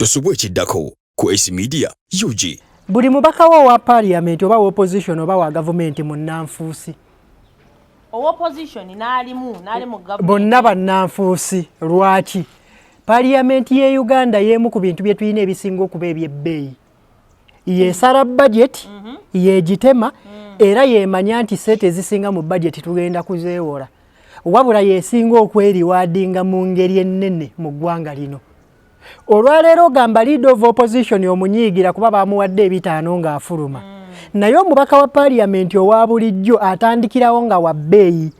Tosubwa ekiddako ku Ace Media UG. Buli mubaka wo owa parliament oba opposition oba wa gavumenti munnanfuusi. Opposition n'alimu n'ali mu gavumenti. Bonna bannanfuusi. Lwaki? Parliament ye Uganda y'emu ku bintu bye tulina ebisinga okuba eby'ebbeeyi. Yesala budget, yegitema, era yemanya nti sente ezisinga mu budget tugenda kuzeewola. Wabula yesinga okweriwadinga mu ngeri ennene mu ggwanga lino. Olwaleero ogamba leader of opposition omunyiigira kuba bamuwadde 5 ng'afuluma. Naye omubaka wa parliament owa bulijjo atandikirawo nga wa bbeeyi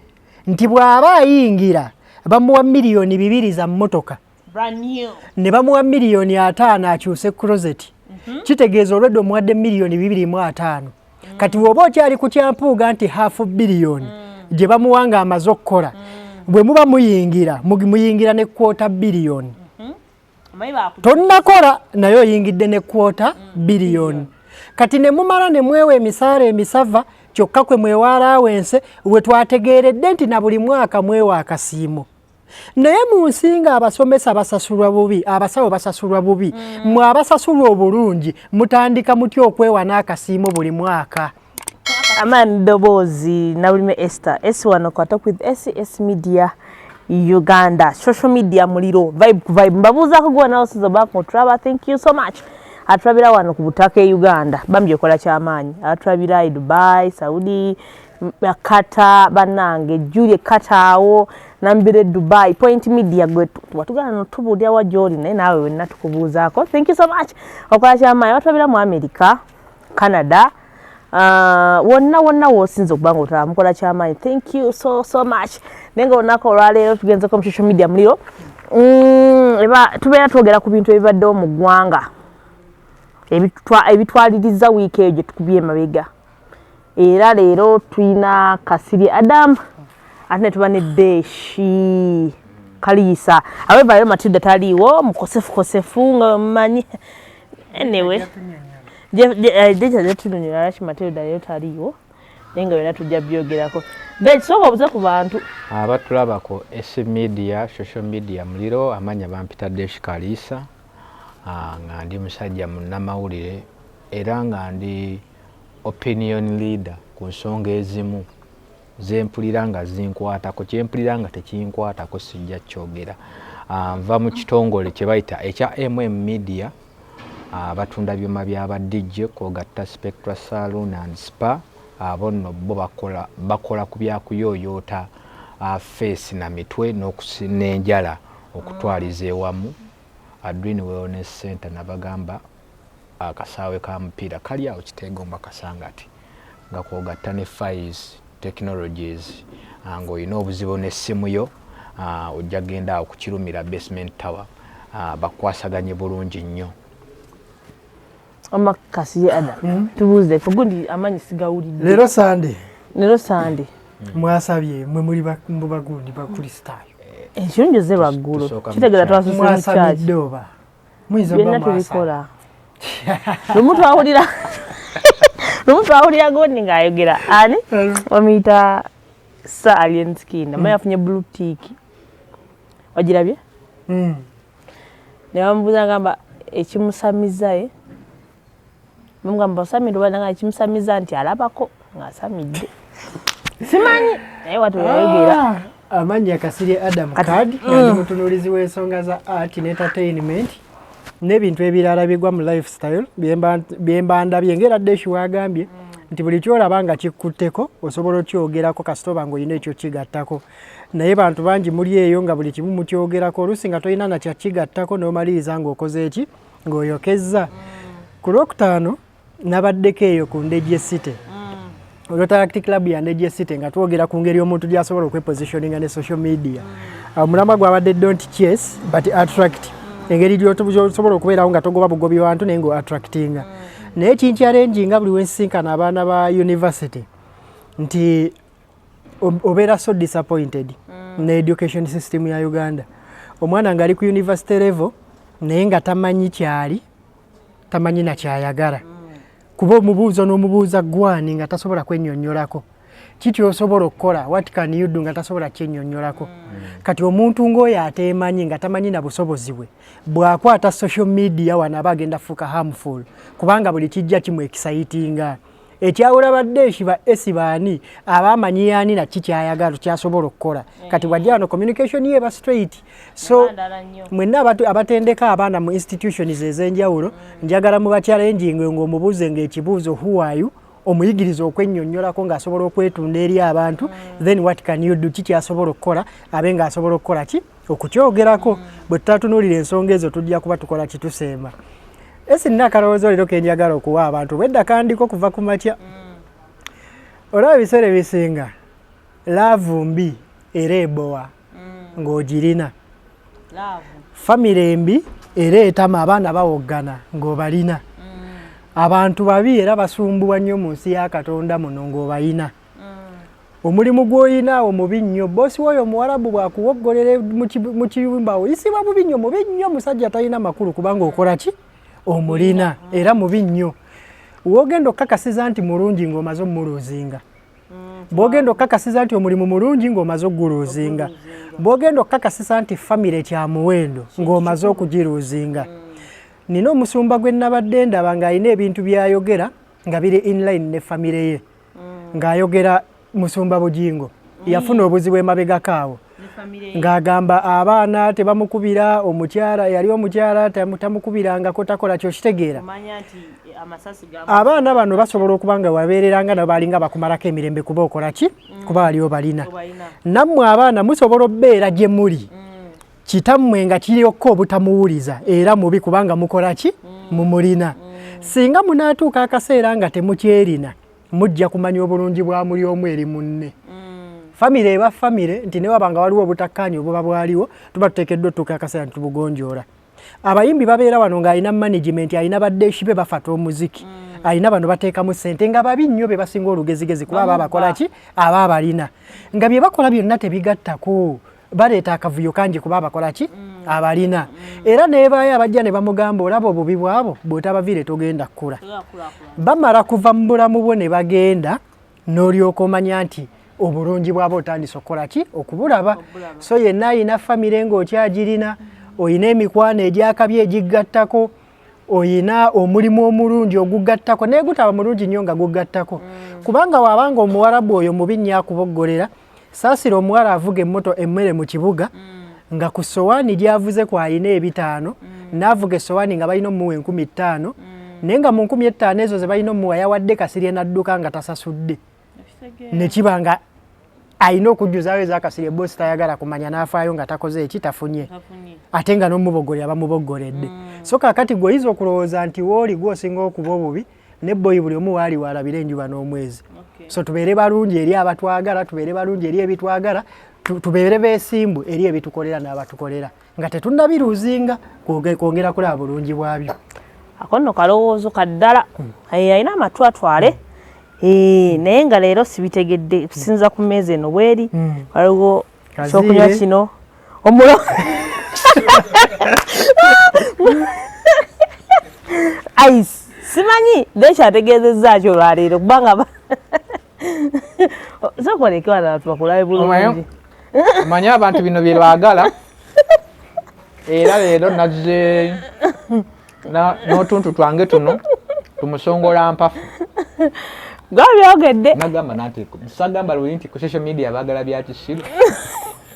nti bw'aba ayingira bamuwa 2 miliyoni za mmotoka. Brand new. Ne bamuwa 50 miliyoni akyuse closet. Kitegeeza olwedde omuwadde 250 miliyoni. Kati bw'oba okyali ku kyampuuga nti half billion gye bamuwa ng'amaze okukola, bwe muba muyingira muyingira ne quarter billion. Omanyi baku Tonnakola naye oyingidde ne quarter billion. Kati ne mumala ne mwewa emisaala emisava, kyokka kwe mwewa allowance we twategeeredde nti na buli mwaka mwewa akasiimo. Naye mu nsi nga abasomesa basasulwa bubi, abasawo basasulwa bubi, mwe abasasulwa obulungi mutandika mutya okwewa n'akasiimo buli mwaka? Amaani ddoboozi Nabulime Esther S wano kwa Talk with S, S Media Uganda, social media muliro, vibe ku vibe. Mbabuuzaako gwe nawe osinza obanga otulaba, thank you so much. Atulabira wano ku butaka e Uganda bambi okola kyamaanyi, atulabira e Dubai, Saudi, Qatar, bannange Julie Qatar awo nambira e Dubai, Point Media gwe watugana notubuulira wa gy'oli, naye naawe wenna tukubuuzaako, thank you so much, okola kyamaanyi. Batulabira mu America, Canada, wonna wonna w'osinza okuba nga otulaba mukola kyamaanyi, thank you so so much. Naye nga olunaku olwaleero tugenzeko mu social media muliro. Eba tubeera twogera ku bintu ebibaddewo mu ggwanga ebitwaliriza wiiki eyo gye tukubye emabega. Era leero tulina Kasirye Adam ate ne tuba ne Deshi Kaliisa. However, leero Matilda taliiwo, mukosefu kosefu nga mumanyi. Anyway, jetunyonyola lwaki Matilda leero taliiwo, naye nga byonna tujja byogerako. Sooka obuze ku bantu. Abatulaba ku S Media, social media muliro, amanya bampita Deshi Kaliisa, nga ndi musajja munnamawulire era nga ndi opinion leader ku nsonga ezimu zempulira nga zinkwatako. Kyempulira nga tekinkwatako sijja kyogera. Nva mu kitongole kye bayita ekya Media, batunda byuma byaba DJ, kwogatta Spectra Saloon and Spa. Abo nno bo bakola ku byakuyooyoota face na mitwe n'enjala okutwaliza ewamu. Adwin Wellness Center, nabagamba akasaawe ka mupiira kali awo Kiteegomba Kasangati, nga kwogatta ne Files Technologies, ng'olina obuzibu n'essimu yo, ojja genda awo kukirumira basement tower, bakwasaganye bulungi nnyo. Oma Kasirye Adam, tubuuze kugundi amanyi sigawulidde. Leero Sande. Leero Sande. Mwasabye mwe muli mu bagundi Bakristaayo? Ekirungi ze lwaggulo. Tusooka mu Kitegeeza church. twasuse mu church. Mwasamidde oba muyinza Byonna okuba mwasaba? tubikola. Lumu twawulira gondi ng'ayogera, ani bamuyita, Sir Alien Skin, amanyi afunye blue tick, wagirabye? Ne bamubuuza, ngamba ekimusamiza ye, bamugamba osamidde oba nga ekimusamiza nti alabako ng'asamidde, simanyi, naye watu yayogera. Ah, amannya Kasirye Adam Card, nga ndi mutunuulizi w'ensonga za art ne entertainment n'ebintu ebirala bigwa mu lifestyle byemba ndabye, ng'era Deshi wagambye nti buli kyolaba nga kikkutteko osobola okyogerako kasita oba ng'olina ekyo kigattako. Naye bantu bangi muli eyo nga buli kimu mukyogerako, oluusi nga tolina nakyakigattako n'omaliriza ng'okoze eki, ng'oyokezza. Ku Lwokutaano nabaddeko eyo ku Ndejje City, Rotaract Club ya Ndejje City, nga twogera ku ngeri omuntu gy'asobola okwepositioninga ne social media. Omulamwa gwabadde "Don't chase but attract", engeri gy'osobola okubeerawo nga togoba bugobi bantu naye ng'oattractinga. Naye kinchallenginga buli wensisinkana abaana ba university nti obeera so disappointed ne education system ya Uganda. Omwana ng'ali ku university level naye nga tamanyi kyali, tamanyi nakyayagala, kuba omubuuza n'omubuuza gwani nga tasobola kwennyonnyolako. Ki kyosobola okukola? What can you do? Nga tasobola kyennyonnyolako. Kati omuntu ng'oyo ateemanyi, nga tamanyi na busobozi bwe, bw'akwata social media wano aba agenda fuuka harmful, kubanga buli kijja kimu excitinga. Ekyawula baddeeshi ba esi baani aba amanyi yaani naki kyayagala kyasobola okukola. Kati bwajja wano communication ye eba straight. So mwenna abatendeka abaana mu institutions ez'enjawulo, njagala muba challenging ng'omubuuze ng'ekibuuzo "Who are you?", omuyigiriza okwennyonnyolako ng'asobola okwetunda eri abantu. Then what can you do? Ki kyasobola okukola abe ng'asobola okukola ki okukyogerako? Bwe tutatunuulira ensonga ezo, tujja kuba tukola kituseema. Esi nina akalowoozo leero kenjagala okuwa abantu bwedda kandiko kuva ku makya. Olaba ebiseera ebisinga love mbi era ebowa ng'ogirina, famire embi era etama, abaana bawoggana ng'obalina, abantu babi era basumbuwa nnyo mu nsi ya Katonda muno ng'obayina, omulimu gw'oyina awo mubi nnyo, boss woyo omuwarabu bw'akuwoggolera mu kiyumba oyisibwa bubi nnyo, mubi nnyo, musajja talina makulu kubanga okola ki omulina, era mubi nnyo. Wogenda okukakasiza nti mulungi ng'omaze omuluuzinga, bw'ogenda okukakasiza nti omulimu mulungi ng'omaze okuguluuzinga, bw'ogenda okukakasisa nti famire kya muwendo ng'omaze okugiruuzinga. Nina omusumba gwe nabadde ndaba ng'alina ebintu by'ayogera nga biri inline ne famire ye, ng'ayogera musumba Bugingo yafuna obuzibu emabegako awo, ng'agamba abaana tebamukubira, omukyala yali omukyala tamukubirangako, takola kyokitegeera. Abaana bano basobola okuba nga wabeereranga nabo balinga bakumalako emirembe kuba okola ki, kuba wali obalina. Nammwe abaana musobola obbeera gye muli, kitammwe nga kiryokka obutamuwuliza era mubi kubanga mukola ki, mumulina. Singa munaatuuka akaseera nga temukyerina, mujja kumanya obulungi bwa muli omu eri munne. Famire eba famire nti newaba nga waliwo obutakkaanya obuba bwaliwo, tuba tuteekeddwa otuuka akaseera nitubugonjoola. Abayimbi babeera wano ng'alina management, alina baddeeshi be bafata omuziki, alina bano bateekamu ssente nga babi nnyo, be basinga olugezigezi kuba aba abakola ki, aba abalina nga bye bakola byonna tebigattako, baleeta akavuyo kangi kuba abakola ki, abalina. Era neebaayo abajja ne bamugamba, olaba obubi bwabo, bw'otabaviire togenda kkula. Bamala kuva mu bulamu bwo ne bagenda, n'olyoka omanya nti obulungi bwaba otandise okukola ki, okubulaba. So yenna ayina famire ng'okyagirina, oyina emikwano egyakabi egigattako, oyina omulimu omulungi ogugattako, naye gutaba mulungi nnyo nga gugattako, kubanga waabanga omuwarabu oyo mubi nnyo akuboggolera. Saasira omuwala avuga emmoto emmere mu kibuga nga ku sowaani gy'avuze kw'alina 500, n'avuga essowaani nga balina omuwa 5000, naye nga mu 5000 ezo ze balina omuwa yawadde Kasirye n'adduka nga tasasudde, ne kiba nga alina okujjuzaayo ezakasirye. Bosi tayagala kumanya, n'afaayo nga takoze eki, tafunye, ate nga n'omubogolera bamuboggoledde. So kaakati gwe oyinza okulowooza nti wooli gwe osinga okuba obubi, ne boyi buli omu waali waalabira enjuba n'omwezi. So tubeere balungi eri abatwagala, tubeere balungi eri ebitwagala, tubeere beesimbu eri ebitukolera n'abatukolera nga tetunnabiruuzinga kwongera kulaba bulungi bwabyo. Ako nno kalowoozo kaddala. Alina amatu atwale. Naye nga leero sibitegedde kusinza ku mmeeza eno bweri, waliwo kyokunywa kino omulo ice, simanyi dekyategeezezza ki olwaleero, kubanga sokoleke wano abantu bakulabe bulungi. Omanyi abantu bino bye baagala, era leero nazze n'otuntu twange tuno tumusongola mpafu. Gwabyogedde. Nagamba nanti sagamba luli nti ku social media baagala bya kisiru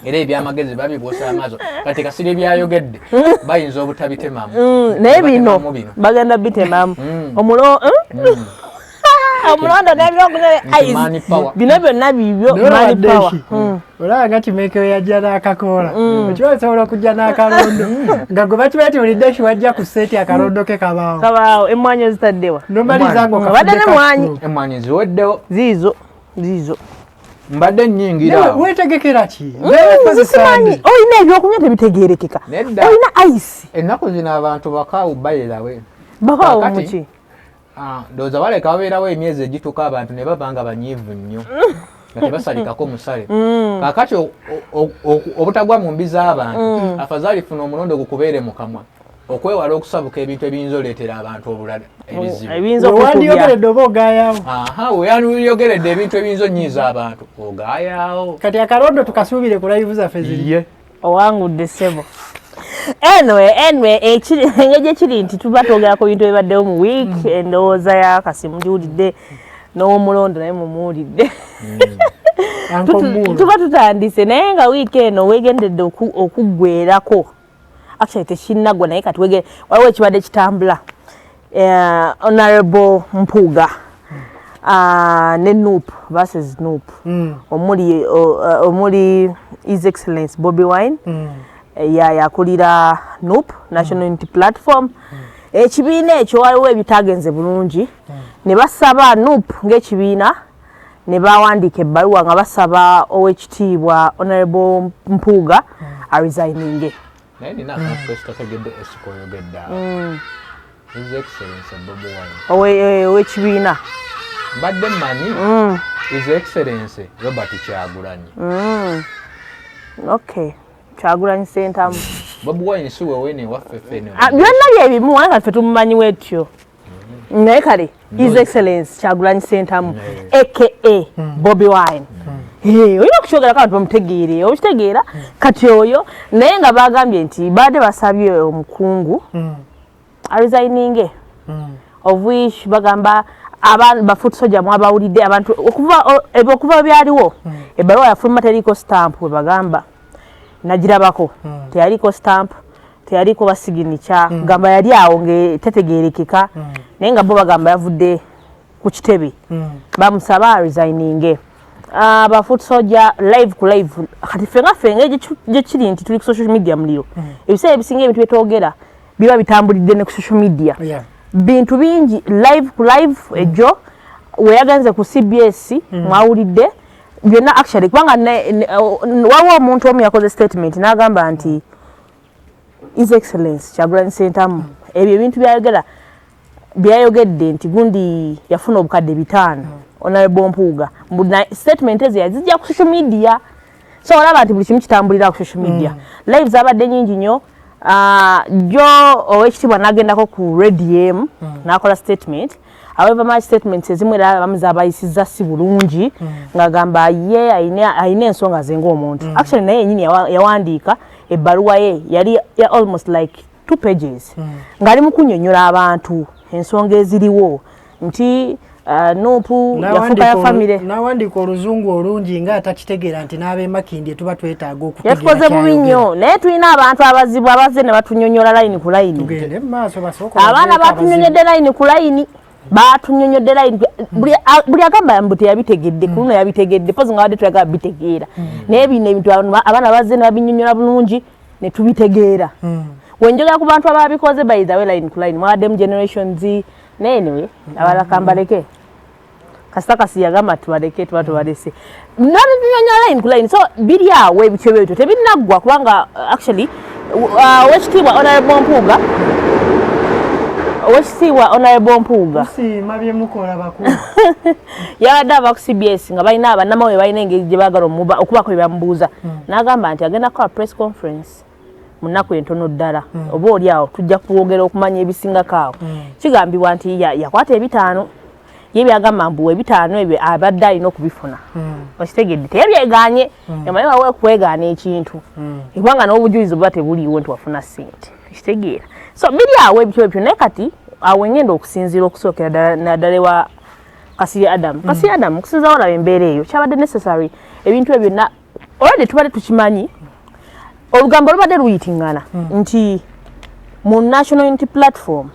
era ebyamagezi babibwosa amaaso. Kati Kasirye byayogedde bayinza obutabitemamu. Naye bino bagenda bitemamu. Omulo omulondo n'ebyokunywa bino byonna bibyo. Olaba nga Kimeekeyo yajja n'akakoola, okiba osobola okujja n'akalondo nga gwe bakiba nti buli deshi wajja ku set akalondo ke kabaawo. Kabaawo. Emwanyi ozitaddewa? Nomaliza nga obadde nemwanyi. Emwanyi ziweddewo. Ziizo ziizo. Mbadde nnyingira. Wetegekera ki? Simanyi, olina ebyokunywa tebitegerekeka, olina ice. Ennaku zino abantu bakaawu bayerawe. Bakaawu muki? Ndowooza baleka babeerawo emyezi egituuka abantu ne baba nga banyiivu nnyo nga tebasalikako musale. Kaakati obutagwa mu mbi z'abantu, afazaali funa omulondo gukubeere mu kamwa. Okwewala okusabuka ebintu ebiyinza oleetera abantu obulala ebizibu. Ebiyinza okukubya. Wewandiyogeredde oba ogayaawo. Aha, weyandiyogeredde ebintu ebiyinza onyiiza abantu ogayaawo. Kati akalondo tukasuubire ku live zaffe ziri. Ye. Owangudde ssebo. Anyway, engeri ekiri nti tuba twogera ku bintu ebibaddewo mu week, endowooza ya Kasimu giwulidde n'owomulondo naye mumuwulidde. Uncle Tuba tutandise naye nga wiiki eno weegendedde okuggweerako. Actually tekinnaggwa naye kati waliwo ekibadde kitambula. Honorable Mpuuga ne NUP versus NUP. Omuli His Excellence Bobi Wine. Yakulira NUP, National Unity Platform. Ekibiina ekyo waliwo ebitagenze bulungi. Ne basaba NUP ng'ekibiina ne bawandiika ebbaluwa nga basaba owekitiibwa Honorable Mpuuga aresigninge. Naye nina akantu kesitategedde esikoyogedde awo. His Excellency Bobi Wine. Ow'ekibiina. Mbadde mmanyi His Excellency Robert Kyagulanyi. Okay. Kyagulanyi Ssentamu. Bobi Wine si wewe ewaffe ffene. Byonna bye bimu wanga ffe tumumanyi wetyo. Naye kale His Excellence Kyagulanyi Ssentamu aka Bobi Wine. Olina okukyogera abantu bamutegeere, okitegeera kati oyo naye nga bagambye nti baadde basabye omukungu aresigninge, of which bagamba ba foot soldier mwabawulidde abantu okuva byaliwo ebbaluwa yafuluma teriiko stamp, we bagamba nagirabako teyaliko stamp, teyaliko basignature, gamba yali awo nga tetegeerekeka, naye nga bo bagamba yavudde ku kitebe bamusaba resigninge. Ba foot soldier live ku live kati ffe nga ffe engeri gye kiri nti tuli ku social media muliro, ebiseera ebisinga ebintu byetwogera biba bitambulidde ne ku social media. Bintu bingi live ku live. Ejjo weyagenze ku CBS mwawulidde byonna actually, kubanga waliwo omuntu omu yakoze statement n'agamba nti His Excellence Kyagulanyi Ssentamu ebyo ebintu byayogera byayogedde nti gundi yafuna obukadde 500, Honorable Mpuuga, statement ezo yazijja ku social media. So olaba nti buli kimu kitambulira ku social media. Live zabadde nyingi nnyo. Jo owekitiibwa n'agendako ku Radio M n'akola statement. However much statements ezimu era abamu zabayisizza si bulungi, ng'agamba ye ayina ensonga ze ng'omuntu. Actually naye yennyini yawandiika ebbaluwa ye yali ya almost like 2 pages ng'ali mu kunnyonnyola abantu ensonga eziriwo nti NUP yafuuka ya famire. N'awandiika oluzungu olungi nga atakitegeera nti n'ab'emakindye tuba twetaaga okutegeera. Yatukoze bubi nnyo, naye tulina abantu abazibu abazze ne batunyonnyola layini ku layini. Tugende mu maaso basooka abaana bateeke abazibu. Batunyonnyodde layini ku layini, batunyonnyodde layini buli agamba mbu teyabitegedde, ku luno yabitegedde pozi nga badde tuyagala bitegeera, naye bino ebintu abaana bazze ne babinyonnyola bulungi ne tubitegeera. Wenjogera ku bantu ababikoze, by the way, line ku line mwabaddemu Generations, naye anyway abalala kambaleke kasita kasi yagamba tubaleke, tuba tubalese nanyonyola line ku line. So biri awo ebityo ebyo tebinaggwa kubanga actually owekitiibwa Honorable Mpuuga, owekitiibwa Honorable Mpuuga Tusiima bye mukola bakulu. Yabadde ava ku CBS nga balina bannamawulire balina engeri gye baagala okubako bye bamubuuza, n'agamba nti agenda kukola press conference mu nnaku entono ddala, oba oli awo tujja kwogera okumanya ebisingako awo. Kigambibwa nti yakwata 500 ye byagamba mbu 500 ebyo abadde alina okubifuna. Okitegedde, teyabyegaanye, emanyi wawe okwegaana ekintu kubanga n'obujulizi buba tebuliiwo nti wafuna ssente, okitegeera? So biri awo ebityo ebyo, naye kati awo ngenda okusinziira okusookera ddala naddala ewa Kasirye Adam. Kasirye Adam, okusinziira walaba embeera eyo, kyabadde necessary ebintu ebyo byonna? Already tubadde tukimanyi, olugambo lubadde luyitiŋŋana nti mu National Unity Platform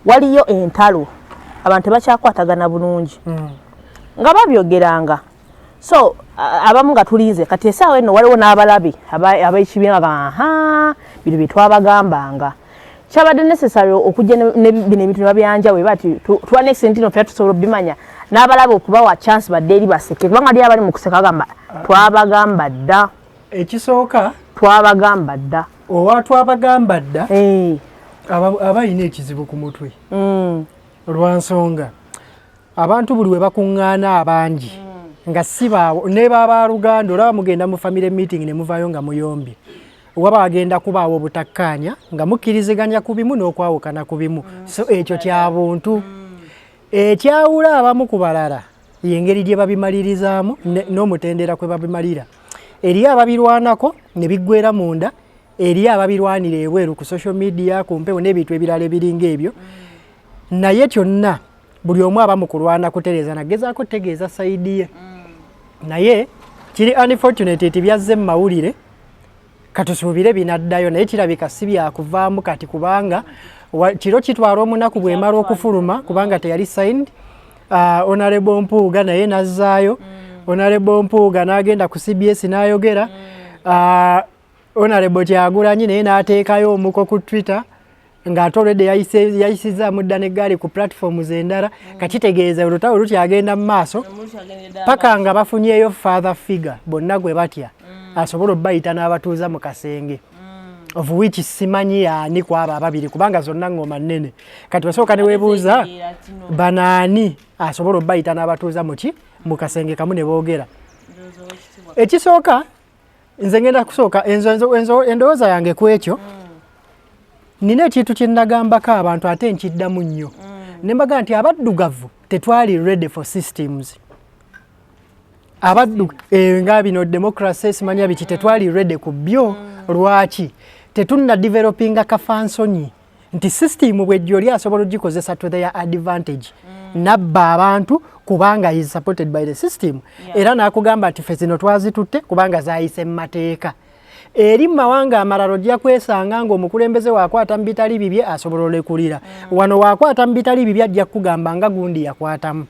waliyo entalo, abantu tebakyakwatagana bulungi nga babyogeranga. So abamu nga tulinze kati essaawa eno waliwo n'abalabe ab'ekibiina nga aha bino bye twabagambanga. Kyabadde necessary okujja ne bino ebintu ne babyanja bwe bati tuwa next nti no ffe tusobola obimanya n'abalaba okubawa chance badde eri baseke, kubanga ali abali mu kuseka bagamba twabagamba dda. Ekisooka twabagamba dda. Owa twabagamba dda aba alina ekizibu ku mutwe lwa nsonga abantu buli we bakuŋŋaana abangi nga si baawo ne baabaluganda, olaba mugenda mu family meeting ne muvaayo nga muyombye. Waba agenda kubaawo obutakkaanya nga mukkiriziganya ku bimu n'okwawukana ku bimu, so ekyo kya buntu. Ekyawula abamu ku balala yengeri gye babimalirizaamu n'omutendera kwe babimalira. Eriyo ababirwanako ne biggwera munda, eriyo ababirwanira ebweru ku social media, ku mpewo n'ebintu ebirala ebiringa ebyo. Naye kyonna buli omu aba mu kulwana kutereeza nagezaako tegeeza side ye. Naye kiri unfortunate nti byazze mu mawulire, katusuubire binaddayo, naye kirabika si byakuvaamu kati, kubanga kiro kitwala omunaku bwemala okufuluma, kubanga teyali signed. Honorable Mpuuga naye nazzaayo, Honorable Mpuuga n'agenda ku CBS n'ayogera, Honorable Kyagulanyi naye n'ateekayo omuko ku Twitter ng'ate olwedde yayisizaamu dda n'eggaali ku platforms endala. Kakitegeeza olutalo lukyagenda mu maaso paka nga bafunyeeyo father figure bonna gwe batya, asobola obbayita n'abatuuza mu kasenge, of which simanyi yaani kwabo ababiri, kubanga zonna ngoma nnene. Kati osooka ne weebuuza banaani asobola obbayita n'abatuuza muki mu kasenge kamu ne boogera. Ekisooka, nze ngenda kusooka endowooza yange ku ekyo. Nina ekintu kye nagambako abantu ate nkiddamu nnyo, ne mbaga nti abaddugavu tetwali ready for systems. Abaddu nga bino democracy simanya biki, tetwali ready ku byo. Lwaki? Tetunna developinga kafansonyi nti system bwejjo oli asobola ogikozesa to their advantage, nabba abantu kubanga is supported by the system. Era n'akugamba nti ffe zino twazitutte kubanga zayise mu mateeka. Eri mu mawanga amalala ojja kwesanga ng'omukulembeze wakwata mu bitali bibye asobola olekulira. Wano wakwata mu bitali bibye ajja kukugamba nga gundi yakwatamu,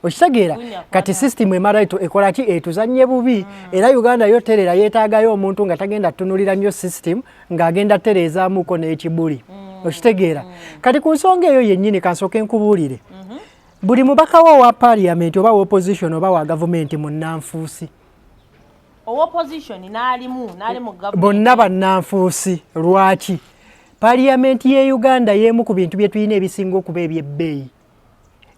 okitegeera? Kati system emala ekola ki? Etuzannye bubi. Era Uganda yo terera, yeetaagayo omuntu nga tagenda tutunulira nnyo system, ng'agenda tereezaamuko n'ekibuli, okitegeera? Kati ku nsonga eyo yennyini, kansooke nkubuulire, buli mubaka wo owa parliament oba wa opposition oba wa gavumenti munnanfuusi. Opposition n'alimu n'ali mu government. Bonna bannanfuusi. Lwaki? Parliament ye Uganda y'emu ku bintu bye tulina ebisinga okuba ebyebbeeyi.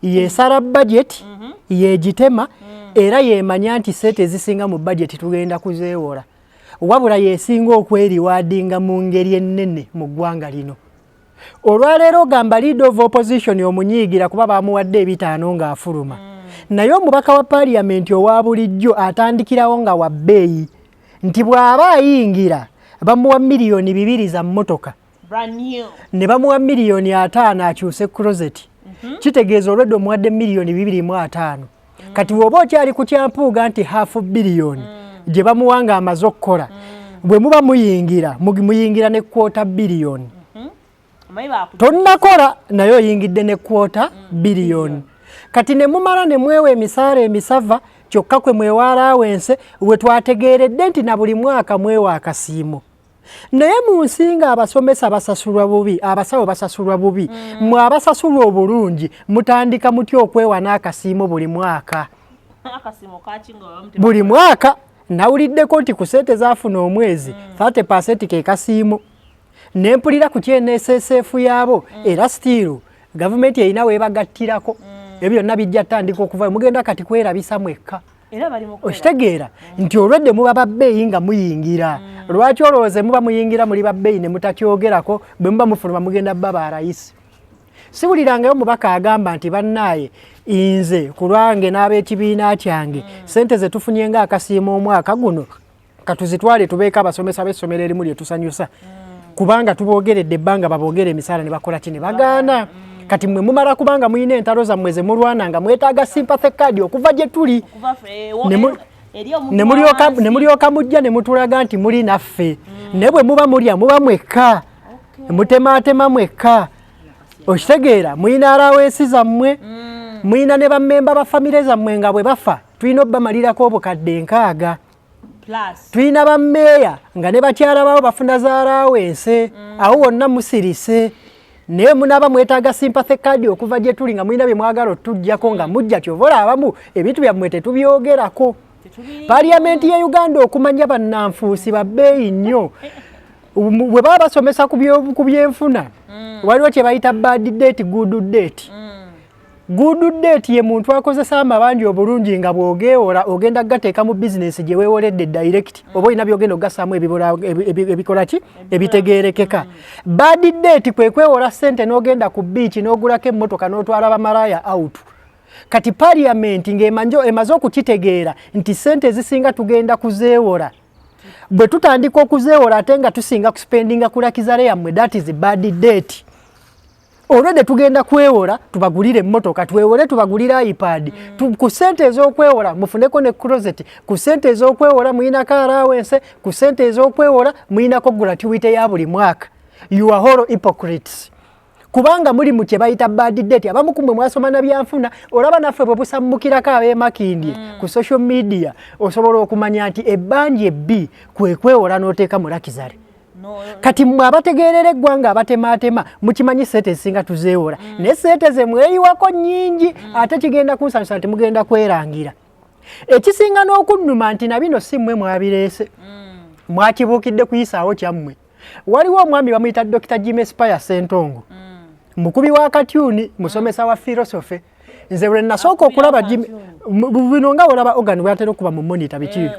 Yesala budget, yegitema, era yemanya nti sente ezisinga mu budget tugenda kuzeewola, wabula yesinga okweriwadinga mu ngeri ennene mu ggwanga lino. Olwaleero ogamba leader of opposition omunyiigira kuba bamuwadde 50 ng'afuluma, naye omubaka wa parliament owa bulijjo atandikirawo nga wa bbeeyi, nti bw'aba ayingira bamuwa miliyoni 2 za mmotoka, Brand new. ne bamuwa miliyoni 50 akyuse closet. Kitegeeza olwedde omuwadde miliyoni 250. Kati bw'oba okyali ku kyampuuga nti half billion gye bamuwa ng'amaze okukola, bwe muba muyingira muyingira ne quarter billion. Omanyi baku Tonnakola naye oyingidde ne quarter billion. Kati ne mumala ne mwewa emisaala emisava, kyokka kwe mwewa allowance, we twategeeredde nti na buli mwaka mwewa akasiimo. Naye mu nsi nga abasomesa basasulwa bubi, abasawo basasulwa bubi, mwe abasasulwa obulungi mutandika mutya okwewa n'akasiimo buli mwaka? Akasiimo kaki nga bamu Buli mwaka nawuliddeko nti ku sente zaafuna omwezi 30% ke kasiimo. Nempulira ku kNSSF yaabo, era still gavumenti erina weebagattirako. Ebyo byonna bijja tandika okuvayo, mugenda kati kwerabisa mwekka. Era bali mu kwera. Okitegeera nti olwedde muba babbeeyi nga muyingira. Lwaki olowooza muba muyingira muli babbeeyi ne mutakyogerako? Bwe muba mufuluma mugenda bba balayisi. Siwulirangayo mubaka agamba nti bannaaye, nze ku lwange n'ab'ekibiina kyange, sente ze tufunye ng'akasiimo omwaka guno katuzitwale tubeeko abasomesa b'essomero erimu lye tusanyusa, kubanga tuboogeredde ebbanga baboogere emisaala ne bakola ki ne bagaana. Kati mmwe mumala kubanga mulina entalo zammwe ze mulwana nga mwetaaga sympathy card okuva gye tuli. Kuva ffe eri omuntu Ne wa mulyoka mujja ne mutulaga nti muli naffe, naye bwe muba mulya muba mwekka, mutemaatema mwekka, okitegeera? Mulina allowance zammwe, mulina ne bammemba ba famire zammwe nga bwe bafa tulina obbamalirako obukadde 60. Plus. Tulina bammeeya nga ne bakyala baabo bafuna za allowance. Awo wonna musirise, naye munaaba mwetaaga sympathy card okuva gye tuli nga mulina bye mwagala otujjako nga mujja. Kyova olaba abamu ebintu byammwe tetubyogerako. Parliament ye Uganda okumanya bannanfuusi babbeeyi nnyo. Bwe baba basomesa ku byenfuna, waliwo kye bayita bad debt, good debt. Good debt ye muntu akozesa amabanja obulungi nga bw'ogeewola ogenda gateeka mu bizinensi gye weewoledde direct, oba olina byogenda ogasaamu ebikola ki, ebitegeerekeka. Bad debt kwe kwewola ssente n'ogenda ku beach n'ogulako emmotoka n'otwala bamalaaya out. Kati parliament ng'emaze okukitegeera nti ssente ezisinga tugenda kuzeewola, bwe tutandika okuzeewola ate nga tusinga kuspendinga ku luxury yammwe, that is bad debt. Olwedde tugenda kwewola tubagulire emmotoka, twewole tubagulire iPad, ku ssente ez'okwewola mufuneko ne closet, ku ssente ez'okwewola muyinako allowance, ku ssente ez'okwewola muyinako gratuity ya buli mwaka. You are all hypocrites, kubanga muli mu kye bayita bad debt. Abamu ku mmwe mwasoma na byanfuna. Olaba naffe bwe busammukirako ab'emakindye ku social media, osobola okumanya nti ebbanja ebbi kwe kwewola n'oteeka mu luxury. Kati mmwe abategeerera eggwanga, abatemaatema, mukimanyi sente ezisinga tuzeewola, naye sente ze mweyiwako nnyingi. Ate kigenda kunsanyusa nti mugenda kwerangira. Ekisinga n'okunnuma nti na bino si mmwe mwabireese, mwakibuukidde kuyisaawo kyammwe. Waliwo omwami bamuyita Dr Jimmy Spire Sentongo, mukubi wa katyuni, musomesa wa philosophy. Nze lwe nasooka okulaba bino, nga olaba organ bwatera okuba mu monitor biki,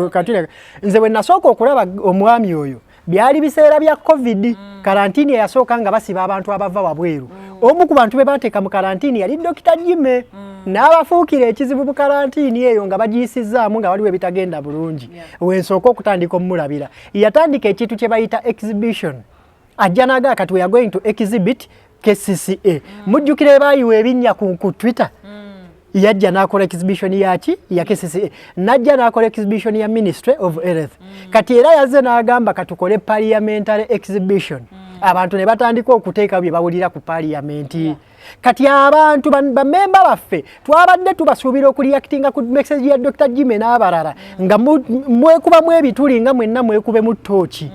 katyuni. Nze bwe nasooka okulaba omwami oyo byali biseera bya COVID, karantini eyasooka, nga basiba abantu abava wabweru. Omu ku bantu be bateeka mu karantini yali Dr Jimmy, n'abafuukira ekizibu mu karantini eyo nga bagiyisizzaamu nga waliwo ebitagenda bulungi. Wensooka okutandika omulabira, yatandika ekintu kye bayita exhibition. Ajja n'agaa, kati we are going to exhibit KCCA. Mujjukira ebaayiwa ebinnya ku Twitter. Yajja n'akola exhibition yaki, ya KCCA, najja n'akola exhibition ya Ministry of Health. Kati era yazze n'agamba katukole parliamentary exhibition. Abantu ne batandika okuteeka bye bawulira ku parliament. Kati abantu bamemba baffe twabadde tubasuubira okureactinga ku message ya Dr Jimmy n'abalala, nga mwekubamu ebituli, nga mwenna mwekubemu ttooki.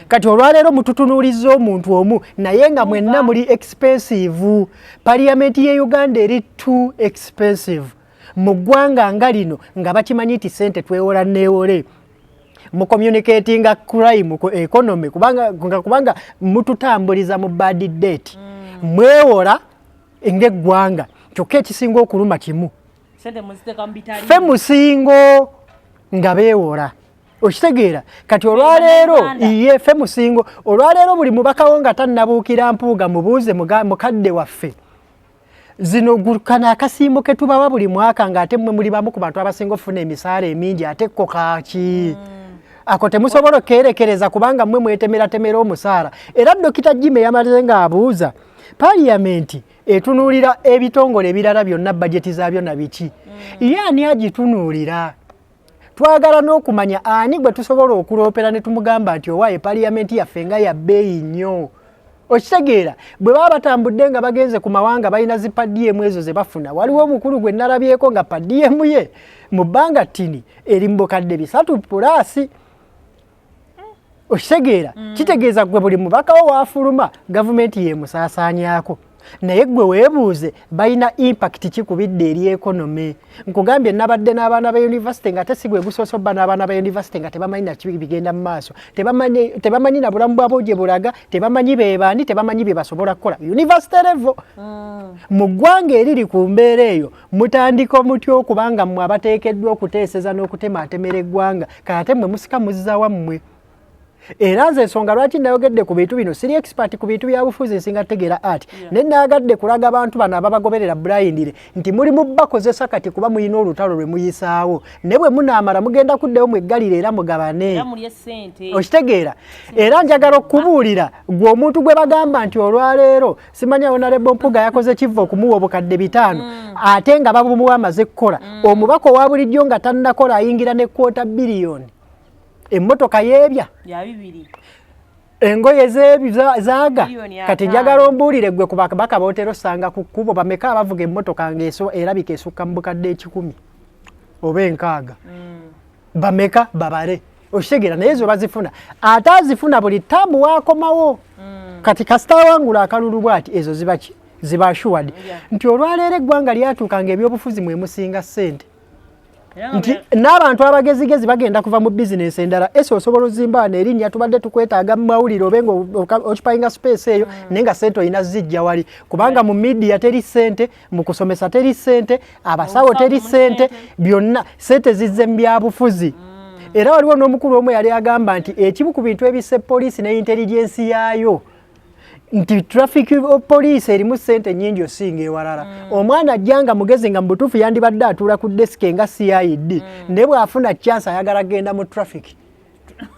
Kati olwaleero mututunuuliza omuntu omu, naye nga mwenna muli expensive. Parliament ye Uganda eri too expensive mu ggwanga nga lino, nga bakimanyi nti sente twewola neewole mu communicatinga crime ku economy, kubanga mututambuliza mu bad debt, mwewola ng'eggwanga. Kyokka ekisinga okuluma kimu, sente muziteeka mu bitali. Ffe musingo nga beewola, okitegeera? Kati olwaleero Bannayuganda. Iye, ffe musingo. Olwaleero buli mubakawo nga tannabuukira Mpuuga, mubuuze mukadde waffe zino kano akasiimo ke tubawa buli mwaka, ng'ate mmwe muli bamu ku bantu abasinga okufuna emisaala emingi, ate ko kaaki ako temusobola okkerekereza, kubanga mmwe mwetemeratemera omusaala. Era Dokita Jimmy yamalize ng'abuuza paliyamenti etunuulira ebitongole ebirala byonna, bajeti zaabyo na biki, ye ani agitunuulira? Twagala n'okumanya ani gwe tusobola okuloopera ne tumugamba nti owaaye paliyamenti yaffe nga ya bbeeyi nnyo. Okitegeera, bwe baba batambudde nga bagenze ku mawanga, balina zi per diem ezo ze bafuna. Waliwo omukulu gwe nalabyeko nga per diem ye mu bbanga ttini eri mu 300,000 plus. Okitegeera? Kitegeeza gwe buli mubakawo waafuluma gavumenti yemusaasaanyaako, naye gwe weebuuze balina impact ki ku bidde eri economy. Nkugambye, nabadde n'abaana ba university, nga te si gwe gusoose obba n'abaana ba university nga tebamanyi naki bigenda mu maaso, tebamanyi na bulamu bwabwe gye bulaga, tebamanyi bebaani, tebamanyi bye basobola kukola university level. Mu ggwanga eriri ku mbeera eyo, mutandika mutya okubanga mmwe abateekeddwa okuteeseza n'okutemaatemera eggwanga, kate mmwe musika muzza wammwe? Era nze ensonga lwaki nayogedde ku bintu bino, siri expert ku bintu bya bufuzi, nsinga tegeera art, naye naagadde kulaga abantu bano ababagoberera blindly nti muli mu bakozesa kati, kuba mulina olutalo lwe muyisaawo, naye bwe munaamala mugenda kuddayo mweggalire era mugabane. Era mulye ssente. Okitegeera? Era njagala okubuulira gwe omuntu gwe bagamba nti olwaleero simanya Honorable Mpuga yakoze kiva okumuwa 5,000, ate nga babumuwa amaze kukola. Omubaka owa bulijjo nga tannakola ayingira ne quarter billion, emmotoka yeebya, ya bibiri, engoye zeebi zaaga. Miliyoni Kati 50. njagala ombuulire gwe, ku bakabaka bootera osanga ku kkubo bameka abavuga emmotoka ng'erabika esukka mu 100,000 oba 60? Bameka babale, okitegeera? Naye ezo bazifuna, ate azifuna buli taamu waakomawo. Kati kasita awangula akalulu bwati, ezo ziba ki, ziba assured. Nti olwaleero eggwanga lyatuuka nga ebyobufuzi mwe musinga ssente. Nti n'abantu abagezigezi bagenda kuva mu bizinesi endala. Ese osobola ozimba wano erinnya, tubadde tukwetaaga mu mawulire obe nga occupyinga space eyo, naye nga ssente olina zijja wali, kubanga mu media teri ssente, mu kusomesa teri ssente, abasawo teri ssente, byonna ssente zizze mu byabufuzi. Era waliwo n'omukulu omu yali agamba nti ekimu ku bintu ebisse poliisi ne intelligence yaayo nti traffic police erimu ssente nnyingi osinga ewalala. Omwana ajja nga mugezi, nga mu butuufu yandibadde atuula ku desk nga CID, naye bw'afuna chance ayagala genda mu traffic,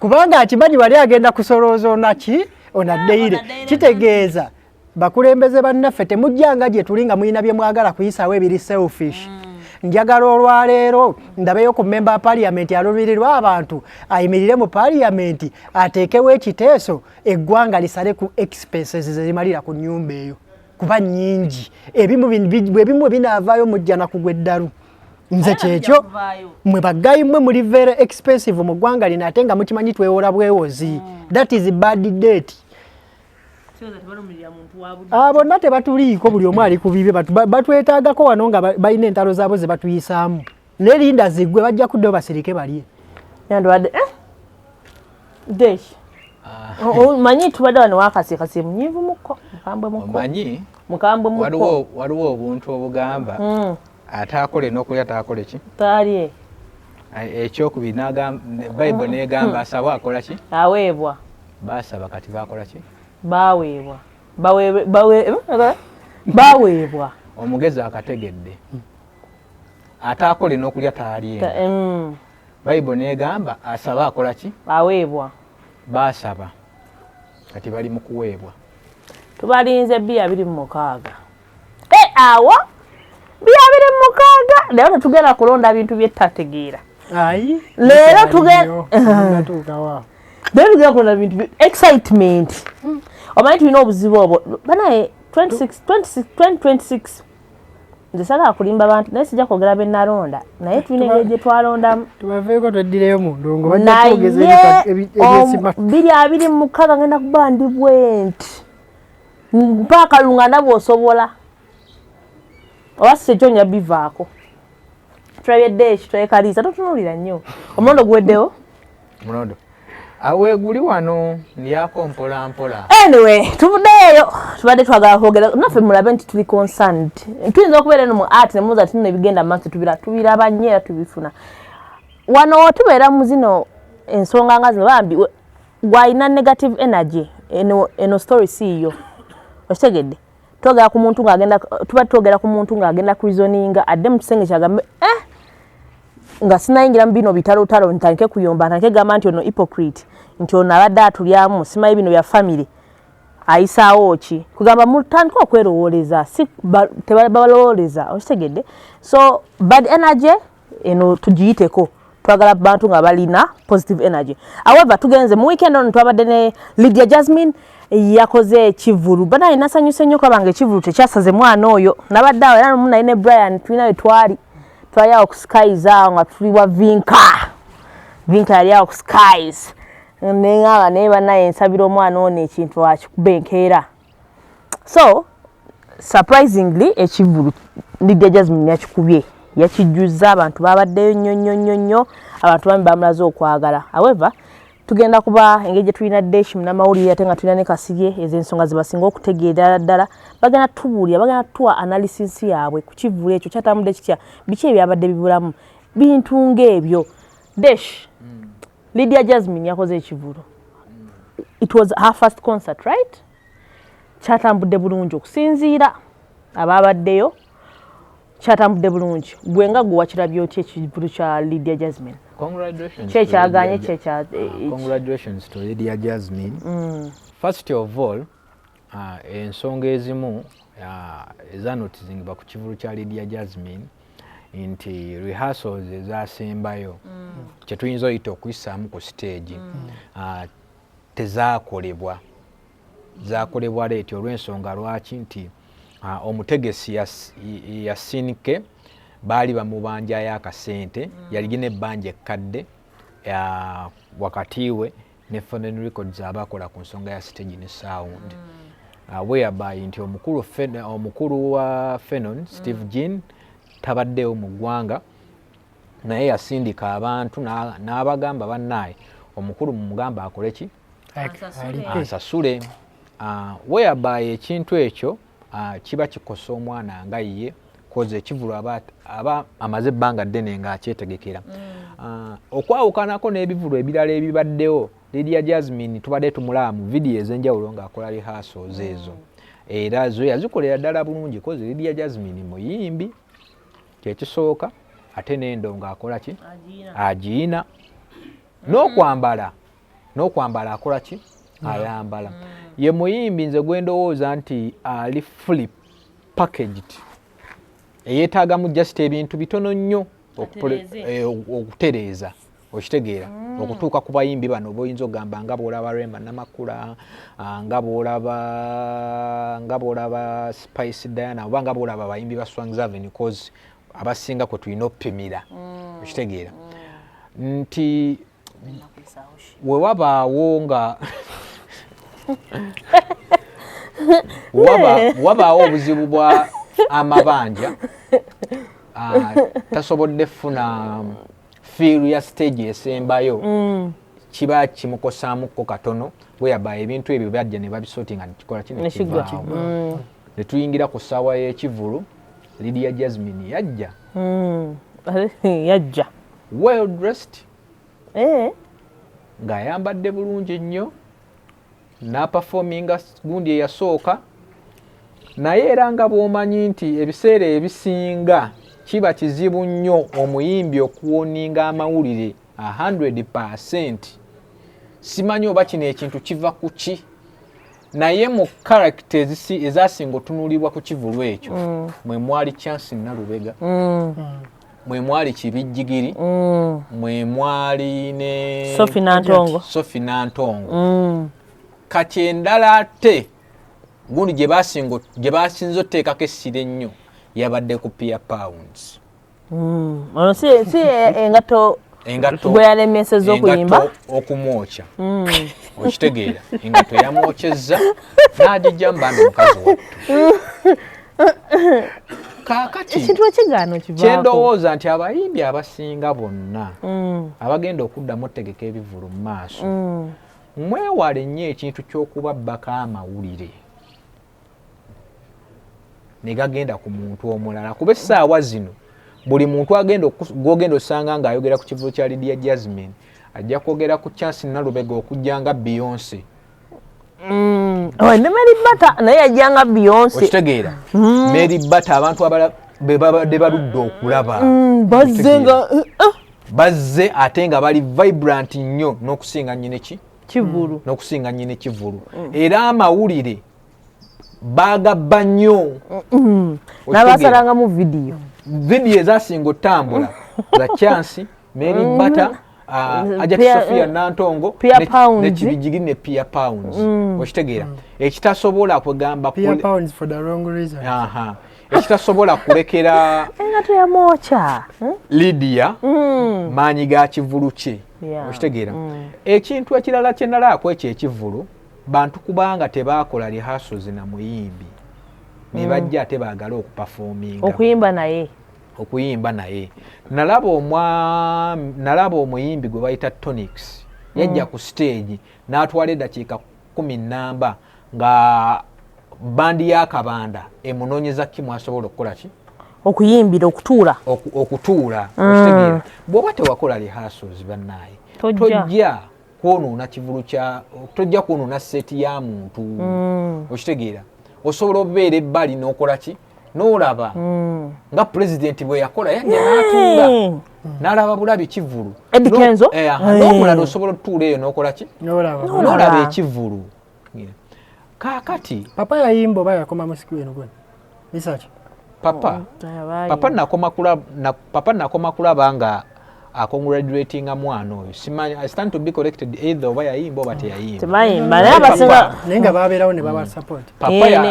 kubanga akimanyi wali agenda kusolooza onaki onaddeire. Kitegeeza bakulembeze bannaffe, temujjanga gye tuli nga mulina bye mwagala kuyisaawo ebiri selfish. Njagala olwaleero ndabeyo ku member wa parliament alumirirwa abantu ayimirire mu parliament ateekewo ekiteeso, eggwanga lisale ku expenses zezimalira ku nnyumba eyo, kuba nnyingi. Ebimu bwe binaavaayo mujja na kugwa eddalu. Nze kyekyo, mwe ba guy, mmwe muli very expensive mu ggwanga lino, ate nga mukimanyi twewola bwewozi. That is bad debt. Bonna tebatuliiko, buli omu ali ku bibye. Batwetaagako wano nga balina entalo zaabwe ze batuyisaamu, naye linda ziggwe, bajja kuddayo basirike balye. Yandwadde Desh, manyi tubadde wano wakasiikasi munyiivu mukko, mukambwe mukko. Omanyi Mukambwe mukko. waliwo obuntu obugamba ataakole n'okulya taakole ki? Taalye. Ekyokubiri Bayibuli negamba asaba akola ki? Aweebwa. Basaba, kati bakola ki? Baweebwa. Baweebwa. Omugezi akategedde, ataakole n'okulya taalye. Bayibuli negamba asaba akola ki? Aweebwa. Basaba, kati bali mu kuweebwa. Tubalinze 2026. Awo 2026 leero tetugenda kulonda bintu byetategeera. Ayi. Leero Natuukawa. Leero tugenda kulonda bintu excitement. Omanyi tulina obuzibu obwo banaye. 26 26 2026, nze sagala kulimba bantu, naye sijja kwogera be nalonda, naye tulina engeri gye twalondamu. Tubaveeko tweddireyo mu ndongo, bajja Naye twogeza ebyesima. 2026 ngenda kuba ndi bwenti mpaaka lunganda bw'osobola, oba si ekyo nja bivaako. Tulabye Deshi, tulabye Kaliisa. Totunuulira nnyo, omulondo guweddewo. Mulondo aweeguli wano ndyako mpola mpola. Anyway, tuvuddeeyo, tubadde twagala kwogera naffe mulabe nti tuli concerned. Tuyinza okubeera eno mu art ne mubuuza nti nno ebigenda mu maaso tubiraba nnyo era tubifuna wano. Tubeera mu zino ensonga nga zino, bambi gwalina negative energy eno, eno story siiyo, okitegedde? Twogera ku muntu ng'agenda, tuba twogera ku muntu ng'agenda kureasoninga adde mu kisenge kyagambe, eh, nga sinayingira mu bino bitalotalo, ntandike kuyomba, ntandike gamba nti ono hypocrite, nti ono abadde atulyamu, simanyi bino bya family ayisaawo ki. Kugamba mutandike okwerowooleza, si tebabalowooleza, okitegedde? So bad energy eno tugiyiteko, twagala bantu nga balina positive energy. However, tugenze mu weekend ono, twabadde ne Lydia Jasmine, yakoze ekivulu. Banaye nasanyuse nnyo kubanga ekivulu tekyasaze mwana oyo. Nabadde awo era nomu naye ne Brian, tulina we twali, twali awo ku Skies awo nga tuli wa Vinka. Vinka yali awo ku Skies, neŋŋamba naye banaye nsabira omwana ono ekintu akikuba enkeera. So surprisingly, ekivulu Lydia Jasmine yakikubye, yakijjuzza, abantu babaddeyo nnyo nnyo nnyo nnyo, abantu bami bamulaze okwagala. However, tugenda kuba engeri gye tulina Deshi munnamawulire, ate nga tulina ne Kasirye, ezo ensonga zebasinga okutegeerera ddala, bagenda tubuulira, bagenda tuwa analysis yaabwe ku kivvulu ekyo kyatambudde kitya, biki ebyabadde bibulamu, bintu ng'ebyo. Desh, Lydia Jasmine yakoze ekivvulu. It was her first concert, right? Kyatambudde bulungi okusinziira abaabaddeyo, kyatambudde bulungi. Gwe nga gwe wakirabye otya ekivvulu kya Lydia Jasmine? Congratulations. Kyekyaganye kyekya Congratulations to Lydia Jasmine. First of all, ensonga ezimu ezanotizingibwa ku kivulu kya Lydia Jasmine nti rehearsals ezasembayo, kyetuyinza oyita okuyisaamu ku stage, tezaakolebwa, zakolebwa late, olw'ensonga lwaki nti omutegesi yasinike baali bamubanjayo akasente, yalina ebbanja ekkadde wakati we ne Foreign Records abakola ku nsonga ya stage ne sound, whereby nti omukulu wa Fenon, Steve Jean, tabaddeewo mu ggwanga. Naye yasindika abantu n'abagamba bannaaye omukulu mumugamba akole ki, ansasule. Whereby ekintu ekyo kiba kikosa omwana nga ye, koze ekivulu aba amaze ebbanga ddene ng'akyetegekera. Okwawukanako n'ebivulu ebirala ebibaddewo, Lydia Jasmine tubadde tumulaba mu vidiyo ez'enjawulo ng'akola rehearsals ezo, era zo yazikolera ddala bulungi, koze Lydia Jasmine muyimbi kyekisooka, ate n'endongo akola ki, agiina, n'okwambala akola ki, ayambala. Ye muyimbi nze gwe ndowooza nti ali fully packaged, eyeetaagamu just ebintu bitono nnyo okutereeza, okitegeera, okutuuka ku bayimbi bano boyinza okugamba nga bwolaba Rema Namakula, nga bwolaba Spice Diana, oba nga bwolaba abayimbi ba Swangz Avenue, cause abasinga kwe tulina okupimira, okitegeera, nti wewabaawo nga wabaawo obuzibu bwa amabanja, tasobodde funa fiiru ya stage esembayo, kiba kimukosaamuko katono, whereby ebintu ebyo byajja ne babisortinga nekikola ki, nekivaawo. Ne tuyingira ku ssaawa y'ekivulu, Lydia Jasmine yajja. Yajja well dressed, ng'ayambadde bulungi nnyo, n'aperforminga gundi eyasooka. Naye era nga bw'omanyi nti ebiseera ebisinga kiba kizibu nnyo omuyimbi okuwoninga amawulire 100%. Simanyi oba kino ekintu kiva ku ki, naye mu character ezasinga otunuulibwa ku kivulu ekyo, mwe mwali Chance Nalubega, mwe mwali Kibijjigiri, mwe mwali ne Sophie Nantongo. Sophie Nantongo. Kati endala ate gundi gye basinze oteekako essira ennyo yabadde ku Pia Pounds. Ono si engatto gwe yalemesezza okuyimba, okumwokya, okitegeera, engatto yamwokyezza n'agijja mu bambi mukazi wattu. Kaakati ekintu ekigaano kivaako. Kyendowooza nti abayimbi abasinga bonna abagenda okuddamu otegeka ebivulu mu maaso, mwewale nnyo ekintu ky'okubabbako amawulire ne gagenda ku muntu omulala, kuba essaawa zino buli muntu gwogenda osanga ng'ayogera ku kivulu kya Lydia Jasmine ajja kwogera ku Chance Nalubega okujja nga Beyonce. Ne Mary Bata naye yajja nga Beyonce. Okitegeera, Mary Bata abantu abalala be babadde baludde okulaba bazze nga bazze ate nga bali vibrant nnyo n'okusinga nnyini ki kivulu, n'okusinga nnyini kivulu. Era amawulire bagabba nnyo, n'abasalangamu vidiyo, vidiyo ezasinga otambula za Chance, Mary Bata, Ajati Sophia Nantongo ne Kibijigi ne Pia Pounds, okitegeera, ekitasobola kwegamba ekitasobola kulekera engatto yamwokya Lydia maanyi ga kivulu kye, okitegeera. Ekintu ekirala kye nalaako ekyo ekivulu, bantu kubanga tebakola rehearsals na muyimbi ne bajja ate baagale okuperforminga, okuyimba naye, okuyimba naye. Nalaba omuyimbi gwe bayita Tonics yajja ku stage n'atwala eddakiika 10 nga bandi y'akabanda emunoonyeza kimu asobola okukola ki, okuyimbira, okutuula, okutuula, okitegeera. Bw'oba tewakola rehearsals bannaaye, tojja kwonoona kivulu kya, tojja kwonoona set ya muntu, okitegeera. Osobola obeera ebbali n'okola ki, n'olaba nga pulezidenti bwe yakola, yajja n'atuula n'alaba bulabi kivulu. N'omulala osobola otutuula eyo n'okola ki, n'olaba ekivulu. Kaakati papa yayimba oba yakoma mu screen gwe research? Papa, papa nakoma kulaba nga acongratulatinga mwana oyo. Simanyi, I stand to be corrected, either oba yayimba oba teyayimba. Tebayimba, naye abasinga naye nga babeerawo ne baba support. Papa,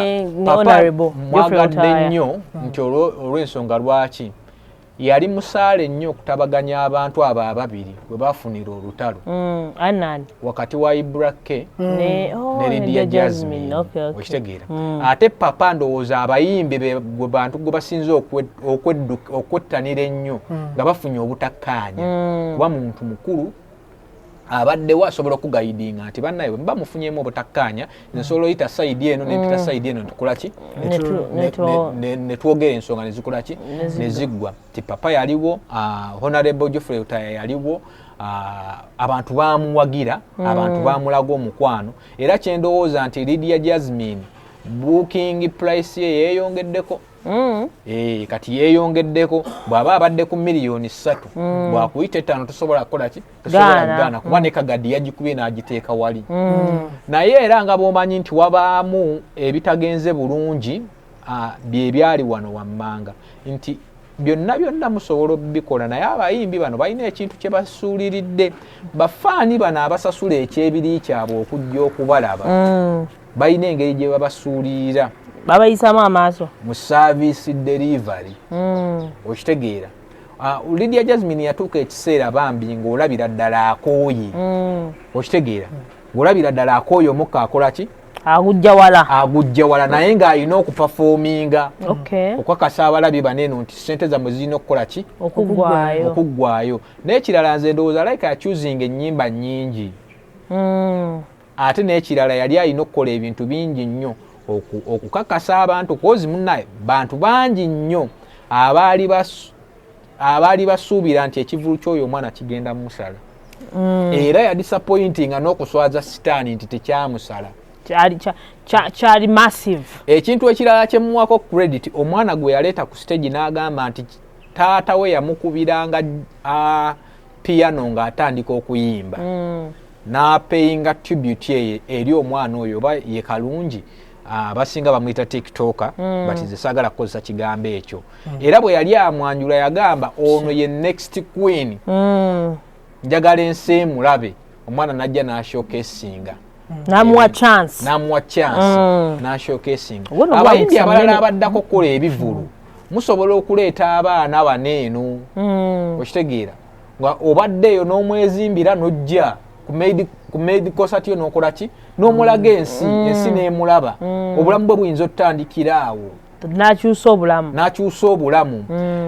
papa mwagadde nnyo nti olw'ensonga lwaki Yali musaale nnyo okutabaganya abantu abo ababiri bwe bafunira olutalo Anani wakati wa Ibra K ne oh, ne ne Lydia Jasmine. Okay. Okitegeera? Ate papa ndowooza abayimbi gwe bantu gwe basinze okwettanira ennyo nga bafunye obutakkaanya, kuba muntu mukulu abaddewo asobola okuguidinga nti bannaye bwe muba mufunyemu obutakkaanya, nsobola oyita side eno nempita side eno, ntukola ki? Ne twogera ensonga nezikola ki? Neziggwa. Ti papa yaliwo, Honorable Geoffrey Lutaaya yaliwo, abantu bamuwagira, abantu bamulaga omukwano. Era kyendowooza nti Lydia Jasmine booking price ye yeeyongeddeko. Kati yeeyongeddeko, bw'aba abadde ku miliyoni 3, bwakuyita 5 tosobola kukola ki? Tosobola Gaana. kugaana, kuba ne kagadi yagikubye n'agiteeka wali. Naye era nga bw'omanyi nti wabaamu ebitagenze bulungi, bye byali wano wammanga nti byonna byonna musobola obikola, naye abayimbi bano balina ekintu kye basuuliridde. Bafaani bano abasasula ekyebiri kyabwe okujja okubalaba, balina engeri gye babasuulirira. Babayisaamu amaaso. Mu service delivery. Okitegeera? Lydia Jasmine yatuuka ekiseera bambi ng'olabira ddala akooye. Okitegeera? Ng'olabira ddala akooye, omukka akola ki? Agujja wala. Agujja wala, naye ng'alina okuperforminga okukakasa abalabi baneeno nti sente zammwe zirina okukola ki? Okuggwayo. Okuggwayo. N'ekirala, nze ndowooza like achoosinga ennyimba nnyingi. Ate n'ekirala, yali alina okukola ebintu bingi nnyo okukakasa abantu, 'cause munnaye bantu bangi nnyo abaali basuubira nti ekivulu ky'oyo omwana kigenda musala. Era yadisappointinga n'okuswaza sitaani nti tekyamusala. Kyali massive. Ekintu ekirala kyemuwako credit, omwana gwe yaleeta ku stage n'agamba nti taata we yamukubiranga piano ng'atandika okuyimba, n'apayinga tribute eyo eri omwana oyo, oba ye Kalungi, abasinga bamuyita TikToker, but nze saagala kukozesa kigambo ekyo. Era bwe yali amwanjula yagamba ono ye next queen, njagala ensi emulabe. Omwana najja n'ashowcasinga. N'amuwa chance. N'amuwa chance, n'ashowcasinga. Ogwo nno Abayimbi gwa abalala mukisa. abaddako okukola ebivulu, musobola okuleeta abaana bano eno. Okitegeera? Nga obadde eyo n'omwezimbira n'ojja ku maid concert yo n'okola ki? N'omulaga ensi, ensi n'emulaba. Obulamu bwe buyinza otutandikira awo. N'akyusa obulamu. N'akyusa obulamu.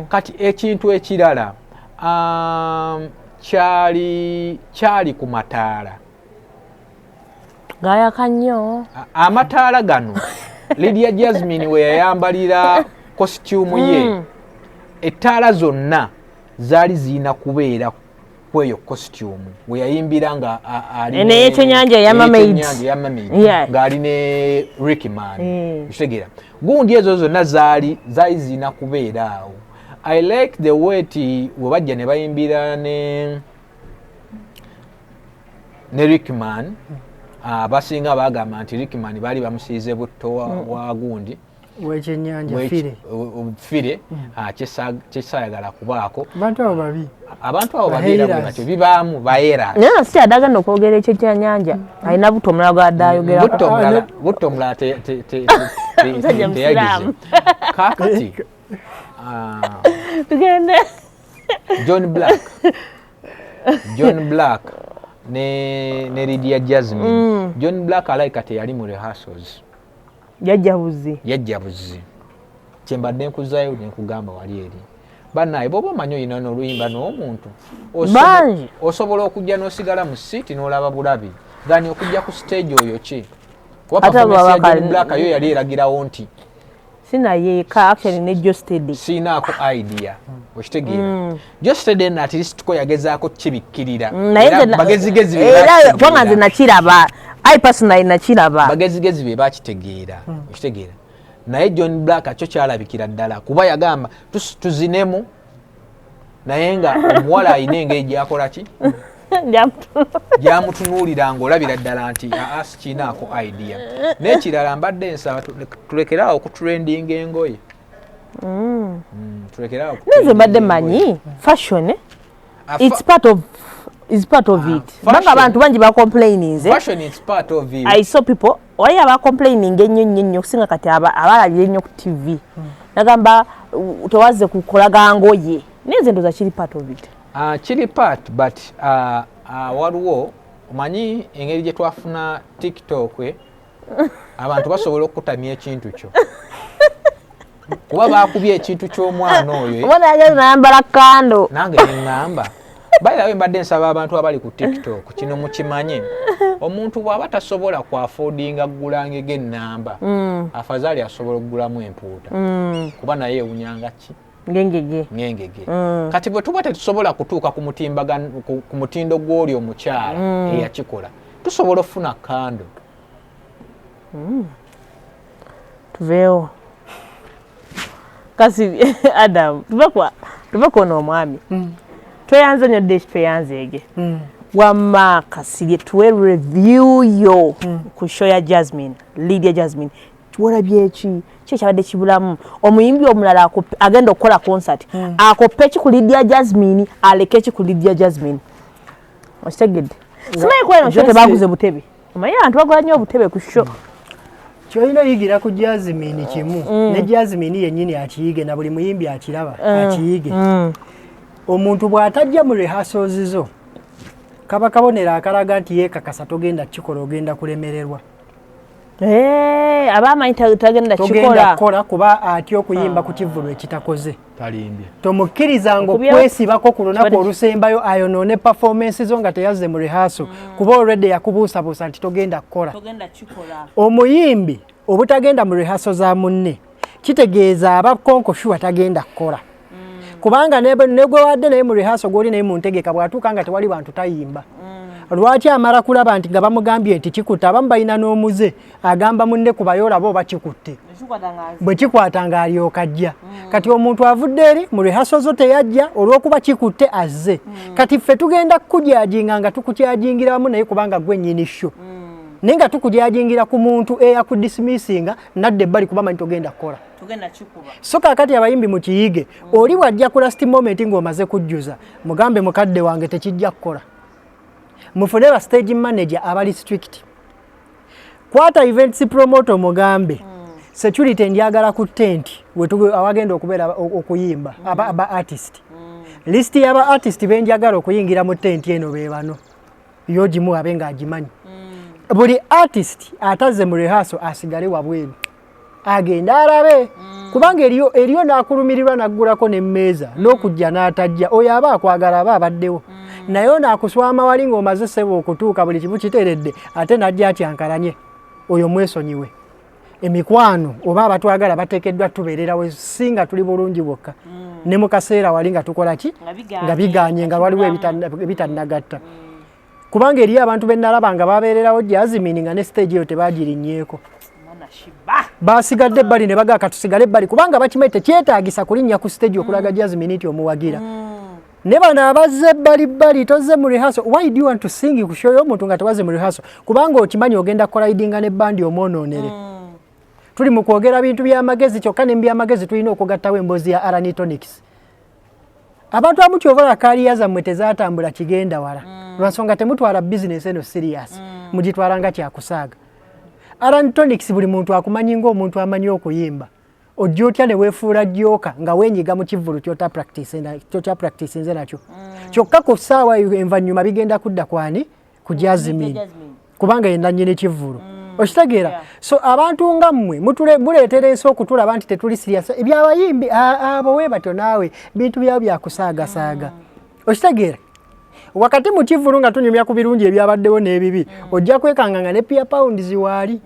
Kati ekintu ekirala, kyali ku mataala. Gayaka nnyo. Amataala gano, Lydia Jasmine we yayambalira costume ye, ettaala zonna zaali zirina kubeera kweyo costume we yayimbira nga ali Eno ey'ekyennyanja eya mermaid. Ey'ekyennyanja eya mermaid, ng'ali ne Rickman. Okitegeera? Gundi ezo zonna zaali zirina kubeera awo. I like the way ti we bajja ne bayimbira ne Rickman, abasinga bagamba nti Rickman baali bamusiize butto wa gundi. Wekyennyanja fire. Fire, kyesaayagala kubaako. Abantu abo babi. Abantu abo babeera bwe Bahaters. batyo, bibaamu baera. Naye si kyadagana okwogera ekyo kyennyanja, alina butto omulala gwadde ayogerako. Butto omulala, butto omulala Musajja teyagize. musiraamu. Kaakati Tugende. John Black, John Black ne Lydia Jasmine. John Black alayika teyali mu rehearsals. Yajja buzi. Yajja buzi. Kyembadde nkuzayo nenkugamba wali eri, bannaye bw'oba omanyi oyina n'oluyimba n'omuntu, Bangi. osobola okujja n'osigala mu siiti n'olaba bulabi gani okujja ku stage oyo ki, kuba Ate performance ya baba John Black yo yali eragirawo nti Sinaye ka actually ne Geosteady. Siinaako idea. Okitegeera? Geosteady at least ko yagezaako kibikkirira. Naye Era bagezigezi be era bakitegeera. kubanga nze nakiraba, I personally nakiraba. Bagezigezi be bakitegeera. Okitegeera? Naye John Black kyo kyalabikira ddala, kuba yagamba tuzinemu, naye nga omuwala alina engeri gyakola ki, gyamutunuulira ng'olabira ddala nti aa, sikiinaako idea. N'ekirala, mbadde nsaba tulekeraawo okutrendinga engoye. Tulekeraawo Nze mbadde okutrendinga engoye. manyi fashion, eh? It's part of it. Fashion. Kubanga abantu bangi bacomplaininze. Fashion is part of it. I saw people wali abacomplaining ennyo nnyo nnyo okusinga kati abalabira ennyo ku TV, nagamba tewazze kukolaga ngoye. Naye nze ndowooza kiri part of it. Kiri part, but waliwo, omanyi engeri gye twafuna TikTok, abantu basobola okukutamya ekintu kyo kuba bakubye ekintu ky'omwana oyo. Omwana yagenda nayambala kando. Nange neŋŋamba, by the way, mbadde nsaba abantu abali ku TikTok, kino mukimanye, omuntu bw'aba tasobola kwaffordinga ggula ngege ennamba, afazaali asobola okugulamu empuuta, kuba naye ewunyanga ki? Ngengege. Ngengege. Kati bwe tuba tetusobola kutuuka ku ku mutindo gw'oli omukyala eyakikola, tusobola okufuna kando. Tuveewo kasi. Adam, tuve kwona omwami. Tweyanze nnyo dde, tweyanzeege. Wamma Kasirye, tuwe review yo ku show ya Jasmine, Lydia Jasmine. Walabye ki? Ki ekyabadde kibulamu? Omuyimbi omulala agenda okukola concert akoppe ki ku Lydia Jasmine, aleke ki ku Lydia Jasmine? Okitegedde? Simanyi kuba eno show tebaguze butebe. Omanyi abantu bagula nnyo obutebe ku show. Kyolina oyigira ku Jasmine kimu, ne Jasmine yennyini akiyige, na buli muyimbi akiraba akiyige: omuntu bw'atajja mu rehearsals zo, kaba kabonero akalaga nti yeekakasa togenda kukikola, ogenda kulemererwa. Eh, aba amanyi tagenda togenda kikola. Kukola, kuba atya okuyimba ku kivvulu ekitakoze. Talimbye. Tomukkirizanga okwesibako ku lunaku olusembayo ayonoone performance zo nga teyazze mu rehearsal, kuba already yakubuusabuusa nti togenda kukola. Togenda kikola. Omuyimbi obutagenda mu rehearsal za munne kitegeeza aba konko sure tagenda kukola, kubanga ne gwe wadde naye mu rehearsal, gw'oli naye mu ntegeka, bw'atuuka nga tewali bantu tayimba. Lwaki? Amala kulaba nti nga bamugambye nti kikutte. Abamu balina n'omuze, agamba munne kubayo olaba oba kikutte, bwe kikwata ng'alyoka ajja. Kati omuntu avudde eri mu rehearsal zo teyajja, olw'okuba kikutte azze. Kati ffe tugenda kukujudginga nga tukujudgingira wamu naye, kubanga gwe nnyini show, naye nga tukujudgingira ku muntu eyakudismissinga nadda ebbali, kuba manyi togenda kukola. Togenda kikuba. So kaakati abayimbi mukiyige, oli bw'ajja ku last moment ng'omaze kujjuza, mugambe, "Mukadde wange, tekijja kukola." Mufune ba stage manager abali strict. Kwata events promoter, mugambe, "Security njagala ku tent awagenda okubeera okuyimba aba artist. List y'aba artist benjagala okuyingira mu tent eno be bano." Yo gimu abe ng'agimanyi. Buli artist atazze mu rehearsal asigale wabweru, agende alabe, kubanga eriyo n'akulumirirwa n'aggulako n'emmeeza n'okujja n'atajja. Oyo aba akwagala, aba abaddewo, naye ono akuswama wali ng'omaze ssebo okutuuka, buli kimu kiteredde, ate n'ajja atyankalanye, oyo mwesonyiwe. Emikwano oba abatwagala bateekeddwa tubeererawo, si nga tuli bulungi bwokka, ne mu kaseera wali nga tukola ki, Nga biganye, nga biganye, nga waliwo kibulamu. Ebitannagatta, kubanga eriyo abantu be nalaba nga babeererawo Jasmine nga ne stage eyo tebagirinnyeeko. Mwana shiba. Basigadde ebbali ne bagaa, "Katusigale ebbali," kubanga bakimanyi tekyetaagisa kulinnya ku stage okulaga Jasmine nti omuwagira. Ne bano abazze ebbali bbali, tozze mu rehearsal, why do you want to sing ku show y'omuntu nga tewazze mu rehearsal? Kubanga okimanyi ogenda collidinga ne bandi omwonoonere. Tuli mu kwogera bintu by'amagezi, kyokka ne mu by'amagezi tulina okugattawo emboozi ya Aranitonics. Abantu abamu kyova career zammwe tezatambula kigenda wala, lwansonga temutwala bizinesi eno serious, mugitwala nga kyakusaaga. Aranitonics, buli muntu akumanyi ng'omuntu amanyi okuyimba. Ojja otya ne weefuula joker nga weenyiga mu kivvulu kyota practice nze nakyo? Kyokka ku ssaawa eyo envannyuma bigenda kudda kwani? Ku Jasmine, Jasmine. Kubanga ye nannyini kivvulu. Okitegeera? So abantu nga mmwe muleetera ensi okutulaba nti tetuli serious. Ebyabayimbi abo we batyo, naawe bintu byabo byakusaagasaaga. Okitegeera? Wakati mu kivvulu nga tunyumya ku birungi ebyabaddewo n'ebibi, ojja kwekanga nga ne Pia Pounds waali.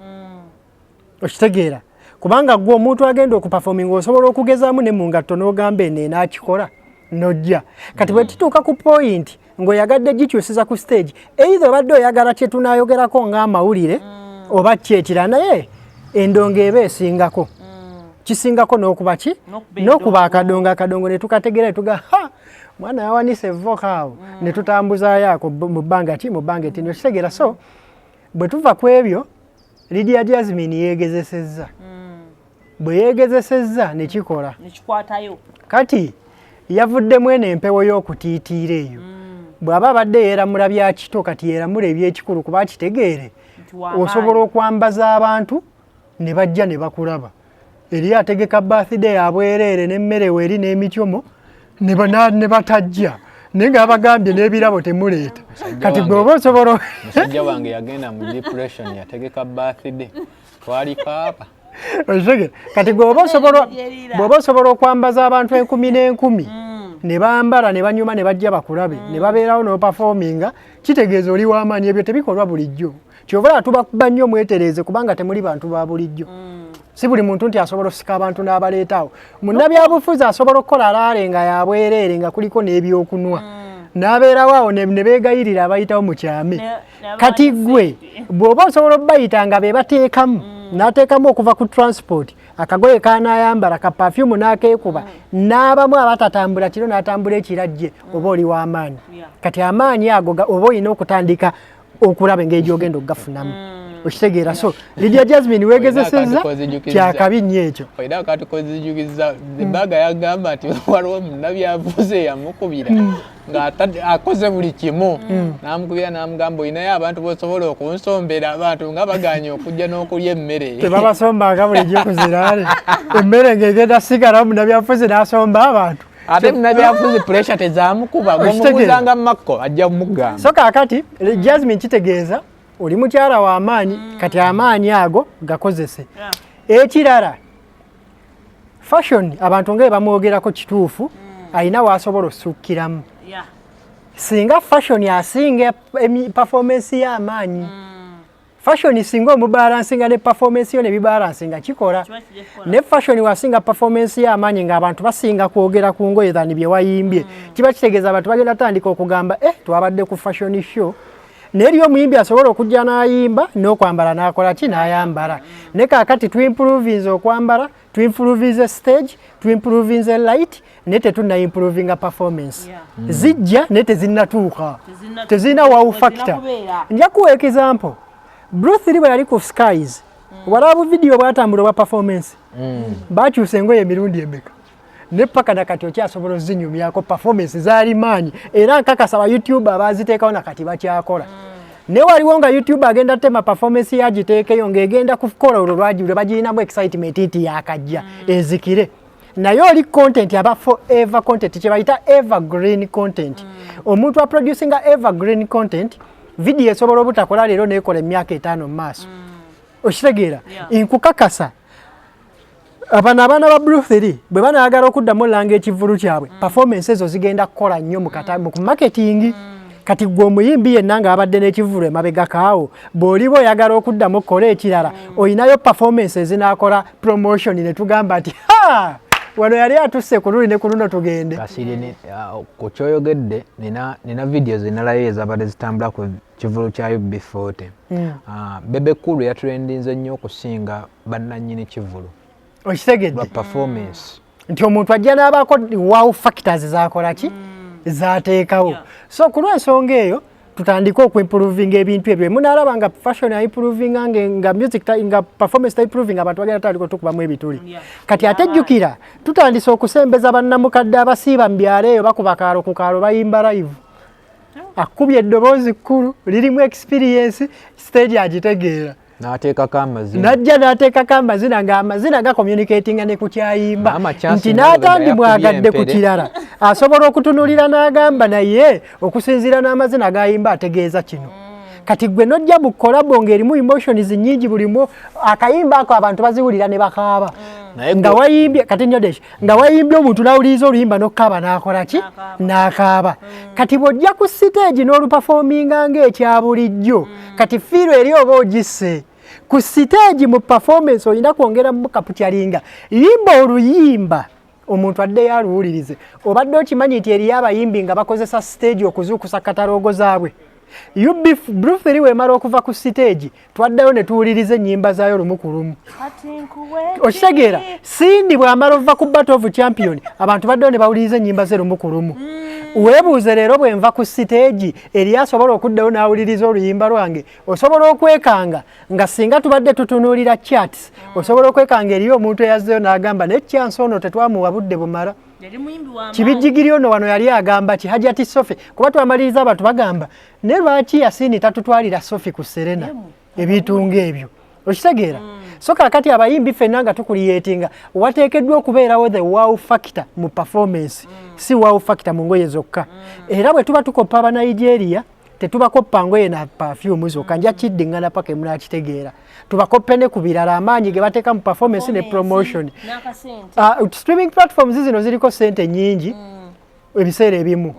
Okitegeera? Kubanga gwe omuntu agenda okuperforminga, osobola okugezaamu ne mu ngatto n'ogamba eno enaakikola, nojja. Kati bwe tutuuka ku point ng'oyagadde gikyusiza ku stage, either obadde oyagala kye tunaayogerako ng'amawulire oba ki ekirala, naye endongo eba esingako, kisingako n'okuba ki? N'okuba N'okuba endongo. Akadongo, akadongo ne tukategeera, ne tuga, "Ha, mwana yawanise evvoka awo," ne tutambuzaayo ako mu bbanga ki, mu bbanga etini. Okitegeera? So bwe tuva ku ebyo, Lydia Jasmine yeegezesezza. Bwe yeegezesezza ne kikola, Nekikwatayo. Kati yavuddemu eno empewo y'okutiitiira eyo. Bw'aba abadde yeeramula bya kito, kati yeeramula ebyekikulu, kuba akitegeere Nti w'amaanyi. Osobola okwambaza abantu ne bajja ne bakulaba. Eri ategeka birthday abwereere n'emmere weeri n'emicyomo, Ne batajja, naye nga babagambye n'ebirabo temuleeta. Kati gwe oba osobola Musajja wange yagenda mu depression, yategeka birthday, twali kaapa. Okitegeera? Kati gwe oba osobola, bw'oba osobola okwambaza abantu enkumi n'enkumi ne bambala ne banyuma ne bajja bakulabe ne babeerawo n'operforminga, kitegeeza oli w'amaanyi. Ebyo tebikolwa bulijjo. Kyova olaba tubakuba nnyo, mwetereeze, kubanga temuli bantu ba bulijjo. Si buli muntu nti asobola osika abantu n'abaleetaawo. Munnabyabufuzi asobola okukola rally nga yabwereere, nga kuliko n'ebyokunwa, n'abeerawo awo ne beegayirira abayitawo mu kyame. Kati gwe bw'oba osobola obbayita nga be bateekamu, n'ateekamu okuva ku transport, akagoye kanaayambala, ka perfume n'akeekuba, n'abamu abatatambula kiro n'atambula ekirajje, oba oli w'amaanyi. Kati amaanyi ago oba olina okutandika okulaba engeri gy'ogenda okugafunamu. Okitegeera? So Lydia Jasmine, weegezesezza, kyakabi nnyo ekyo. Olina akantu kozijukiza. Baga yagamba nti waliwo munnabyabufuzi eyamukubira ng'akoze buli kimu, n'amukubira n'amugamba, olinayo abantu bosobola okunsombera, abantu nga baganye okujja n'okulya emmere. Tebabasombanga bulijjo kuziraale emmere ng'egenda sigala, munnabyabufuzi n'asomba abantu. Ate munnabyabufuzi pressure tezamukuba, gomubuzanga makko ajja mugamba. So kaakati Jasmine, kitegeeza oli mukyala w'amaanyi. Kati amaanyi ago gakozese. Ekirala, Fashion, abantu nga bamwogerako kituufu, alina waasobola osukkiramu. Singa Fashion asinga performance y'amaanyi, Fashion singa omubalansinga ne performance yo ne bibalansinga, kikola. Ne Fashion wasinga performance y'amaanyi ng'abantu basinga kwogera ku ngoye than bye wayimbye, kiba kitegeeza abantu bagenda tandika okugamba, eh, twabadde ku fashion show. Naye eriyo omuyimbi asobola okujja n'ayimba n'okwambala n'akola ki, n'ayambala. Ne kaakati tuimprovinze okwambala, tuimprovinze stage, tuimprovinze light, naye tetunnaimprovinga performance. Zijja naye tezinnatuuka, tezirina wow factor. Nja kuwa example. Bruce Lee bwe yali ku Skies, walaba buvidiyo bwatambula obwa performance, bakyusa engoye emirundi emeka, ne paka nakati okyasobola ozinyumyako. Performance zaali maanyi, era nkakasa ba YouTube abaziteekawo nakati bakyakola. Ne waliwo nga YouTube agenda tema performance yagiteekeyo ng'egenda kukola olwo lwagi lwe bagirinamu excitement nti yakajja ezikire, naye oli content aba forever content, kye bayita evergreen content. Omuntu aproducinga evergreen content, video esobola obutakola leero nekola emyaka 5 mu maaso. Okitegeera? Nkukakasa abano abaana ba Bruce Lee bwe banaagala okuddamu olanga ekivvulu kyabwe, performance ezo zigenda kukola nnyo mu ku marketing. Kati gwe omuyimbi yenna ng'abadde n'ekivvulu emabega kaawo, bw'oliba oyagala okuddamu okukola ekirala, olinayo performance ezinaakola promotion ne tugamba nti, ha, wano yali atusse ku luli ne ku luno, tugende. Kasirye, ku kyoyogedde, nina video zenalayo ezabadde zitambula ku kivulu kya UB40. Bebe Cool yatrendinze nnyo okusinga bannannyini kivulu. Okitegedde? Lwa performance. Nti omuntu ajja n'abaako wow factors zakola ki, zateekawo. So ku lw'ensonga eyo, tutandike okuimprovinga ebintu ebyo. Munaalaba nga Fashion aimprovinga, nga music nga performance taimprovinga, abantu bagenda tandika otukubamu ebituli. Kati ate jjukira, tutandise okusembeza bannamukadde abasiiba mu byalo eyo, bakuba kaalo ku kaalo, bayimba live, akubye eddoboozi kkulu lirimu experience, stage agitegeera. N'ateekako amazina. Najja n'ateekako amazina, ng'amazina gacommunicatinga ne ku kyayimba. Maama Chance nti Nalubega n'atandimwagadde ku yakubye kirala asobola okutunuulira n'agamba, naye okusinziira n'amazina g'ayimba ategeeza kino. Kati gwe nojja mu collabo ng'erimu emotions nnyingi, bulimu akayimba ako abantu baziwulira ne bakaaba. Naye nga wayimbye kati nyodesh, nga wayimbye omuntu n'awuliriza oluyimba n'okukaaba n'akola ki, n'akaaba. Kati bw'ojja ku siteegi n'oluperforminga ng'ekya bulijjo, kati feel eri oba ogisse ku siteegi. Mu performance olina kwongera mukaputyalinga yimba oluyimba omuntu addeyo aluwulirize. Obadde okimanyi nti eriyo abayimbi nga bakozesa siteegi okuzuukusa catalogue zaabwe? UB Bruce Lee wemala okuva ku siteegi, twaddayo ne tuwuliriza ennyimba zaayo lumu ku lumu. Okitegeera? Cindy bw'amala ova ku Battle of Champion, abantu baddeyo ne bawuliriza ennyimba ze lumu ku lumu. Weebuuze, leero bwe nva ku siteegi, eri asobola okuddayo n'awuliriza oluyimba lwange? Osobola okwekanga nga singa tubadde tutunuulira charts, osobola okwekanga eriyo omuntu eyazzeyo n'agamba, naye Chance ono tetwamuwa budde bumala. Kibijjigiri ono wano yali agamba ki, Hajati Sofi, kuba twamaliriza abantu bagamba, naye lwaki Yasini tatutwalira Sofi ku Serena? Ebintu ng'ebyo, okitegeera? So kakati abayimbi ffenna nga tucreatinga, wateekeddwa okubeerawo the wow factor mu performance, si wow factor mu ngoye zokka. Era bwe tuba tukoppa Abanigeria, tetubakoppa ngoye na perfume zokka. Nja kiddiŋŋana paka emunakitegeera. Tubakoppe ne ku birala, amaanyi ge bateeka mu performance ne promotion. Streaming platforms zino ziriko sente nnyingi ebiseera ebimu,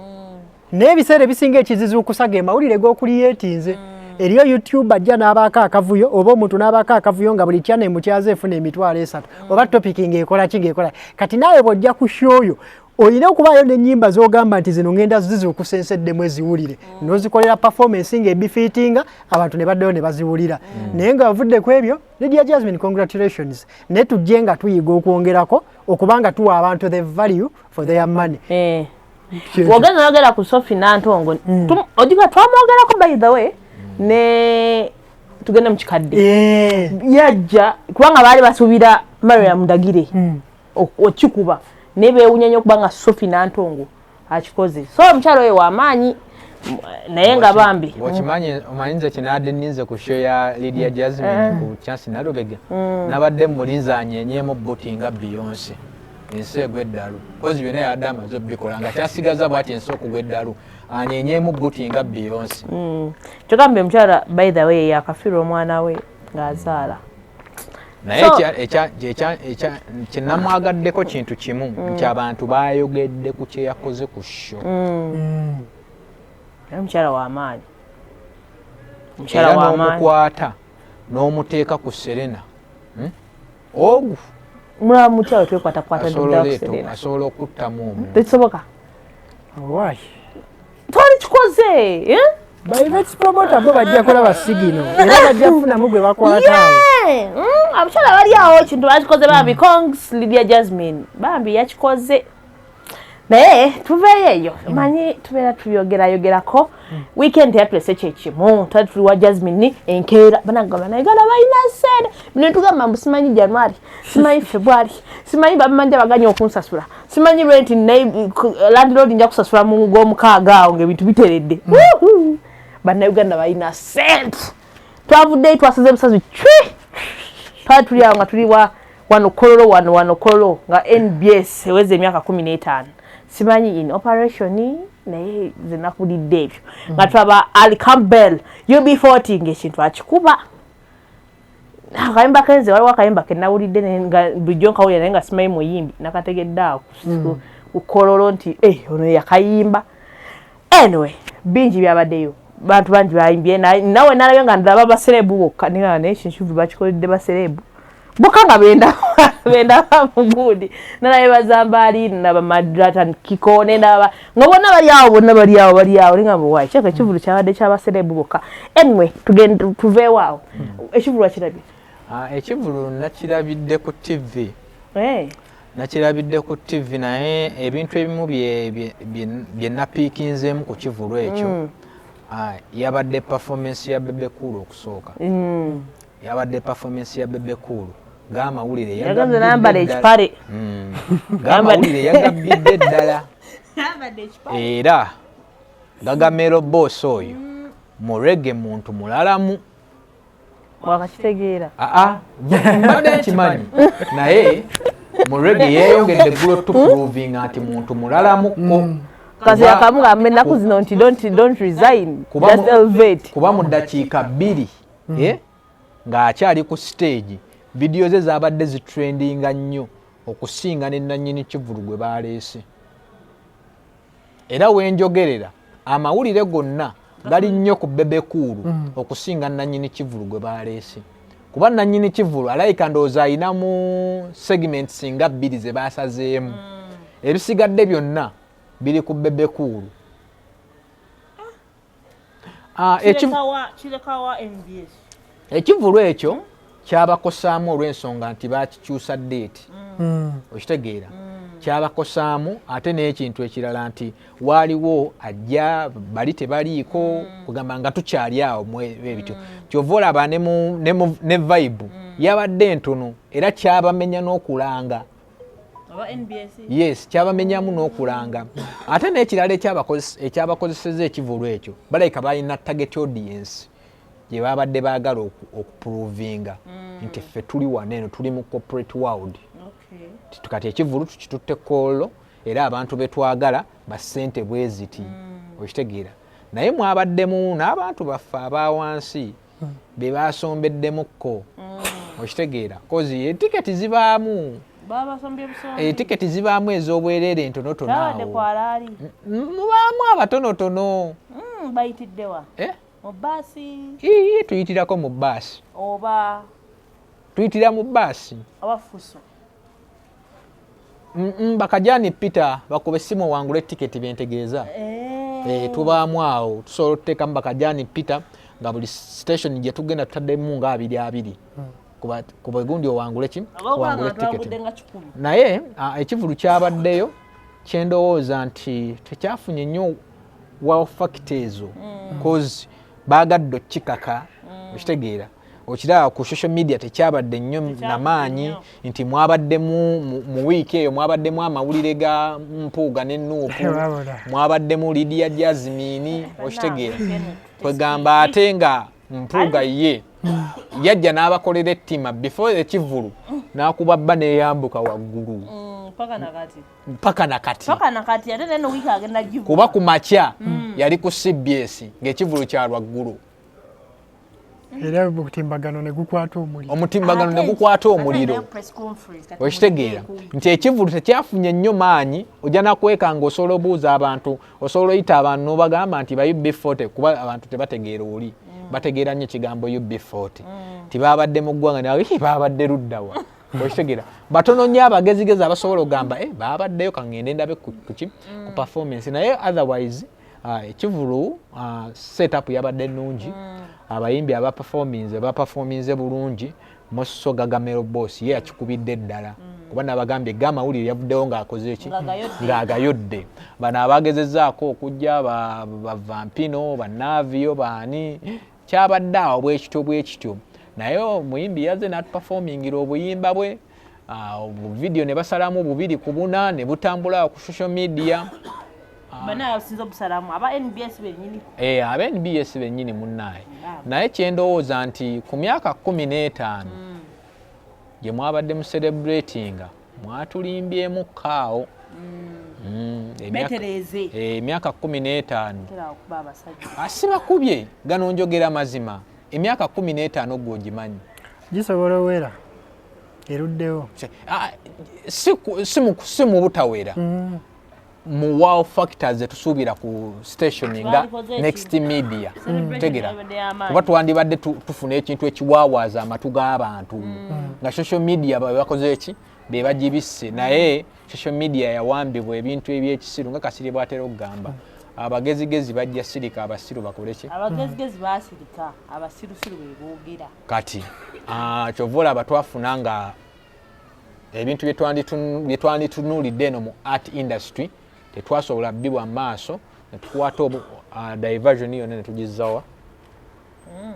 naye ebiseera ebisinga ekizizuukusa ge mawulire g'ocreatinze. Eriyo YouTube ajja n'abaako akavuyo, oba omuntu n'abaako akavuyo nga buli channel mukyaze efuna 300,000, oba topic ng'ekola ki, ng'ekola. Kati naawe bw'ojja ku show yo, olina okubaayo n'ennyimba z'ogamba nti zino ngenda zizuukusa enseddemu eziwulire, n'ozikolera performance ng'ebifittinga, abantu ne baddayo ne baziwulira. Naye nga ovudde ku ebyo, Lydia Jasmine, congratulations, naye tujje nga tuyiga okwongerako okubanga tuwa abantu the value for their money. Wogenda oyogera ku Sophie Nantongo, ojiga twamwogerako, by the way, ne tugende mu kikadde. Yajja kubanga baali basuubira Mariam Ndagire okikuba, naye beewunya nnyo okubanga Sophie Nantongo akikoze. So omukyalo oyo w'amaanyi, naye nga bambi. Okimanyi, omanyi nze kinadde ninze ku show ya Lydia Jasmine ku Chance Nalubega, nabadde mulinze anyenyeemu booty nga Beyonce, ensi egwa eddalu, kozi byonna yadde amaze obikola nga kyasigaza bwati ensi okugwa eddalu, anyenyeemu booty nga Beyonce. Kyogamba omukyala, by the way, yakafiirwa omwana we ng'azaala. Naye kyenamwagaddeko kintu kimu, nti abantu bayogedde ku kyeyakoze ku show. Naye omukyala w'amaanyi, omukyala era w'amaanyi. N'omukwata n'omuteeka ku Serena, Ogu Mulaba mukyalo twekwatakwata. Asobola oleeta, asobola okuttamu omuntu. Tekisoboka. Why? Twali kikoze, eh? Ba events promoter bo bajja kulaba signal, era bajja kufunamu gwe bakwata awo. Yeah! Abakyala bali awo ekintu bakikoze bambi. Congs, Lydia Jasmine, bambi yakikoze. Naye tuveeyo eyo, manyi tubeera tubyogerayogerako. Weekend yatulese kyekimu, twali tuli wa Jasmine enkeera, banagamba Bannayuganda balina sente. Bino tugamba mbu simanyi January, simanyi February, simanyi bamanja baganya okunsasula, simanyi rent, landlord nja kusasula mu gwomukaaga awo ngaebintu biteredde. Woohoo! Bannayuganda balina sente. Twavuddeyo twasize busazi cwi. Twali tuli awo nga tuli wa wano Kololo, wano wano Kololo, nga NBS eweza emyaka 15, simanyi in operation, naye ze nakulidde ebyo nga twaba Ali Campbell UB40 ngaekintu akikuba akayimba kenze. Waliwo akayimba kenawulidde naye nga bulijjo nkawulira, naye nga simanyi muyimbi. Nakategedde awo ku Kololo nti eh, ono yakayimba. Anyway, bingi byabaddeyo, bantu bangi bayimbye. Nawe nalabye nga ndaba baceleb bokka, naye naye ekintu bakikoledde baceleb bokka nga benda benda mugundi. Nalabye bazambaali, naba Madratan Kiko, nendaba nga bonna bali awo, bonna bali awo, bali awo. Ninga mbu kyeka ekivulu kyabadde kyabaceleb bokka. Anyway, tugende tuveewo awo. Ekivulu wakirabye? Ah, ekivulu nakirabidde ku TV. Nakirabidde ku TV, naye ebintu ebimu bye napickinzeemu ku kivulu ekyo, yabadde performance ya Bebe Cool okusooka. Yabadde performance ya Bebe Cool g'amawulire yagenze nambala ekipale. G'amawulire yagabbidde ddala, era Gagamero boss oyo murege muntu mulalamu. Wakakitegeera? Aa, mbadde nkimanyi, naye murege yeeyongedde eggulo tuprovinga nti muntu mulalamuko. Kasi yakamugamba ennaku zino nti don't resign, just elevate. Kuba mu ddakiika 2, eh, ng'akyali ku stage, vidiyo ze zabadde zitrendinga nnyo okusinga ne nannyini kivulu gwe baleese. Era wenjogerera, amawulire gonna gali nnyo ku Bebe Cool okusinga nannyini kivulu gwe baleese, kuba nannyini kivulu alayika ndowooza ayinamu segments nga bbiri ze basazeemu, ebisigadde byonna biri ku Bebe Cool. Ah, kirekawa NBS? Ekivulu ekyo kyabakosaamu olw'ensonga nti bakikyusa date, okitegeera? Kyabakosaamu ate n'ekintu ekirala nti waaliwo ajja bali tebaliiko, kugamba nga tukyali awo ebityo. Kyova olaba ne vibe yabadde ntono, era kyabamenya n'okulanga. Oba NBS? Yes, kyabamenyamu n'okulanga. Ate n'ekirala ekyabakozeseza ekivulu ekyo, balabika balina target audience gye babadde baagala okuprovinga. Nti ffe tuli wano eno, tuli mu corporate world. Kati ekivulu tukitutte Kololo, era abantu betwagala basente bwe ziti, okitegeera? Naye mwabaddemu n'abantu baffe abawansi be basombeddemuko, okitegeera? 'Cause etiketi zibaamu. Babasombye busombi. Etiketi zibaamu ez'obwereere entonotono. Babadde Awo kwalaali. Mubaamu abatonotono. Bayitiddewa? Eh? Mu baasi? Ii, tuyitirako mu baasi. Oba? Tuyitira mu baasi. Oba fuso? Bakajani Peter bakuba essimu owangula etiketi, byentegeeza. Eh, tubaamu awo, tusobola okuteekamu bakajani Peter nga buli station gye tugenda tutaddemu nga abiri abiri kuba egundi owangule ki? Oba owangule okubanga tiketi. twagudde nga 100. Naye ekivulu kyabaddeyo, kyendowooza nti tekyafunye nnyo wow factor ezo, 'cause baagadde okikaka, okitegeera? Okiraba ku social media tekyabadde nnyo namaanyi nnyo. Nti mwabaddemu mu wiiki eyo mwabaddemu amawulire ga Mpuuga ne NUP. Wabula. Mwabaddemu Lydia Jasmine, okitegeera? Kwegamba ate nga Mpuuga ye yajja n'abakolera ettima before ekivulu, n'akuba bba n'eyambuka waggulu. Paka nakati. Paka nakati. Paka nakati, ate neno wiiki agenda givuga. Kuba ku makya yali ku CBS ng'ekivulu kya lwaggulu. Era omutimbagano ne gukwata omuliro. Omutimbagano ne Ate gukwata ate omuliro. nayo press conference, kati Okitegeera muteeku. nti ekivulu tekyafunye nnyo maanyi? Ojja nakweka nga osobola obuuza abantu, osobola oyita abantu n'obagamba nti ba UB40, kuba abantu tebategeera oli, bategeera nnyo ekigambo UB40, nti babadde mu ggwanga nawe babadde luddawa, okitegeera? Batono nnyo abagezigezi abasobola okugamba, "Eh, babaddeyo, kaŋŋende ndabe kuki ku performance." Naye otherwise ekivulu setup yabadde nnungi. Abayimbi abaperforminze baperforminze bulungi. Moso Gagamero Boss ye yakikubidde ddala, kuba nabagambye gamawulire yavuddewo ng'akoze eki? Ng'agayodde. Ng'agayodde. Bano abagezezaako okujja bavampino banaavio baani, kyabadde awo bwekityo bwekityo. Naye omuyimbi yazze n'atuperformingira obuyimba bwe, obuvidiyo ne basalamu bubiri ku buna ne butambula awo ku social media. Bana abasinza obusalamu aba NBS bennyini. Eh, aba NBS bennyini munnaaye. Naye kyendowooza nti ku myaka 15 gye mwabadde mu celebratinga, mwatulimbyemu kaawo. Betereeze. Emyaka 15. Tera okuba abasajja. Asibakubye gano, njogera mazima. Emyaka 15 gwe ogimanyi? Gisobola owera eruddewo. Si mu butawera, mu wow factors zetusuubira ku station nga Twalikoze Next Media. Celebration Tegera. yabadde y'amaanyi. Kuba twandibadde tufuna ekintu ekiwaawaaza amatu g'abantu nga social media babe bakoze eki, be bagibisse. Naye social media yawambibwa ebintu ebyekisiru, nga Kasiri bwatera okugamba, abagezigezi bajja sirika, abasiru bakole ki? Abagezigezi baasirika, abasirusiru be boogera. Kati kyova olaba twafuna nga ebintu bye twanditunuulidde eno mu art industry tetwasobola bbibwa maaso, netukwata diversion yonna netugizzawa.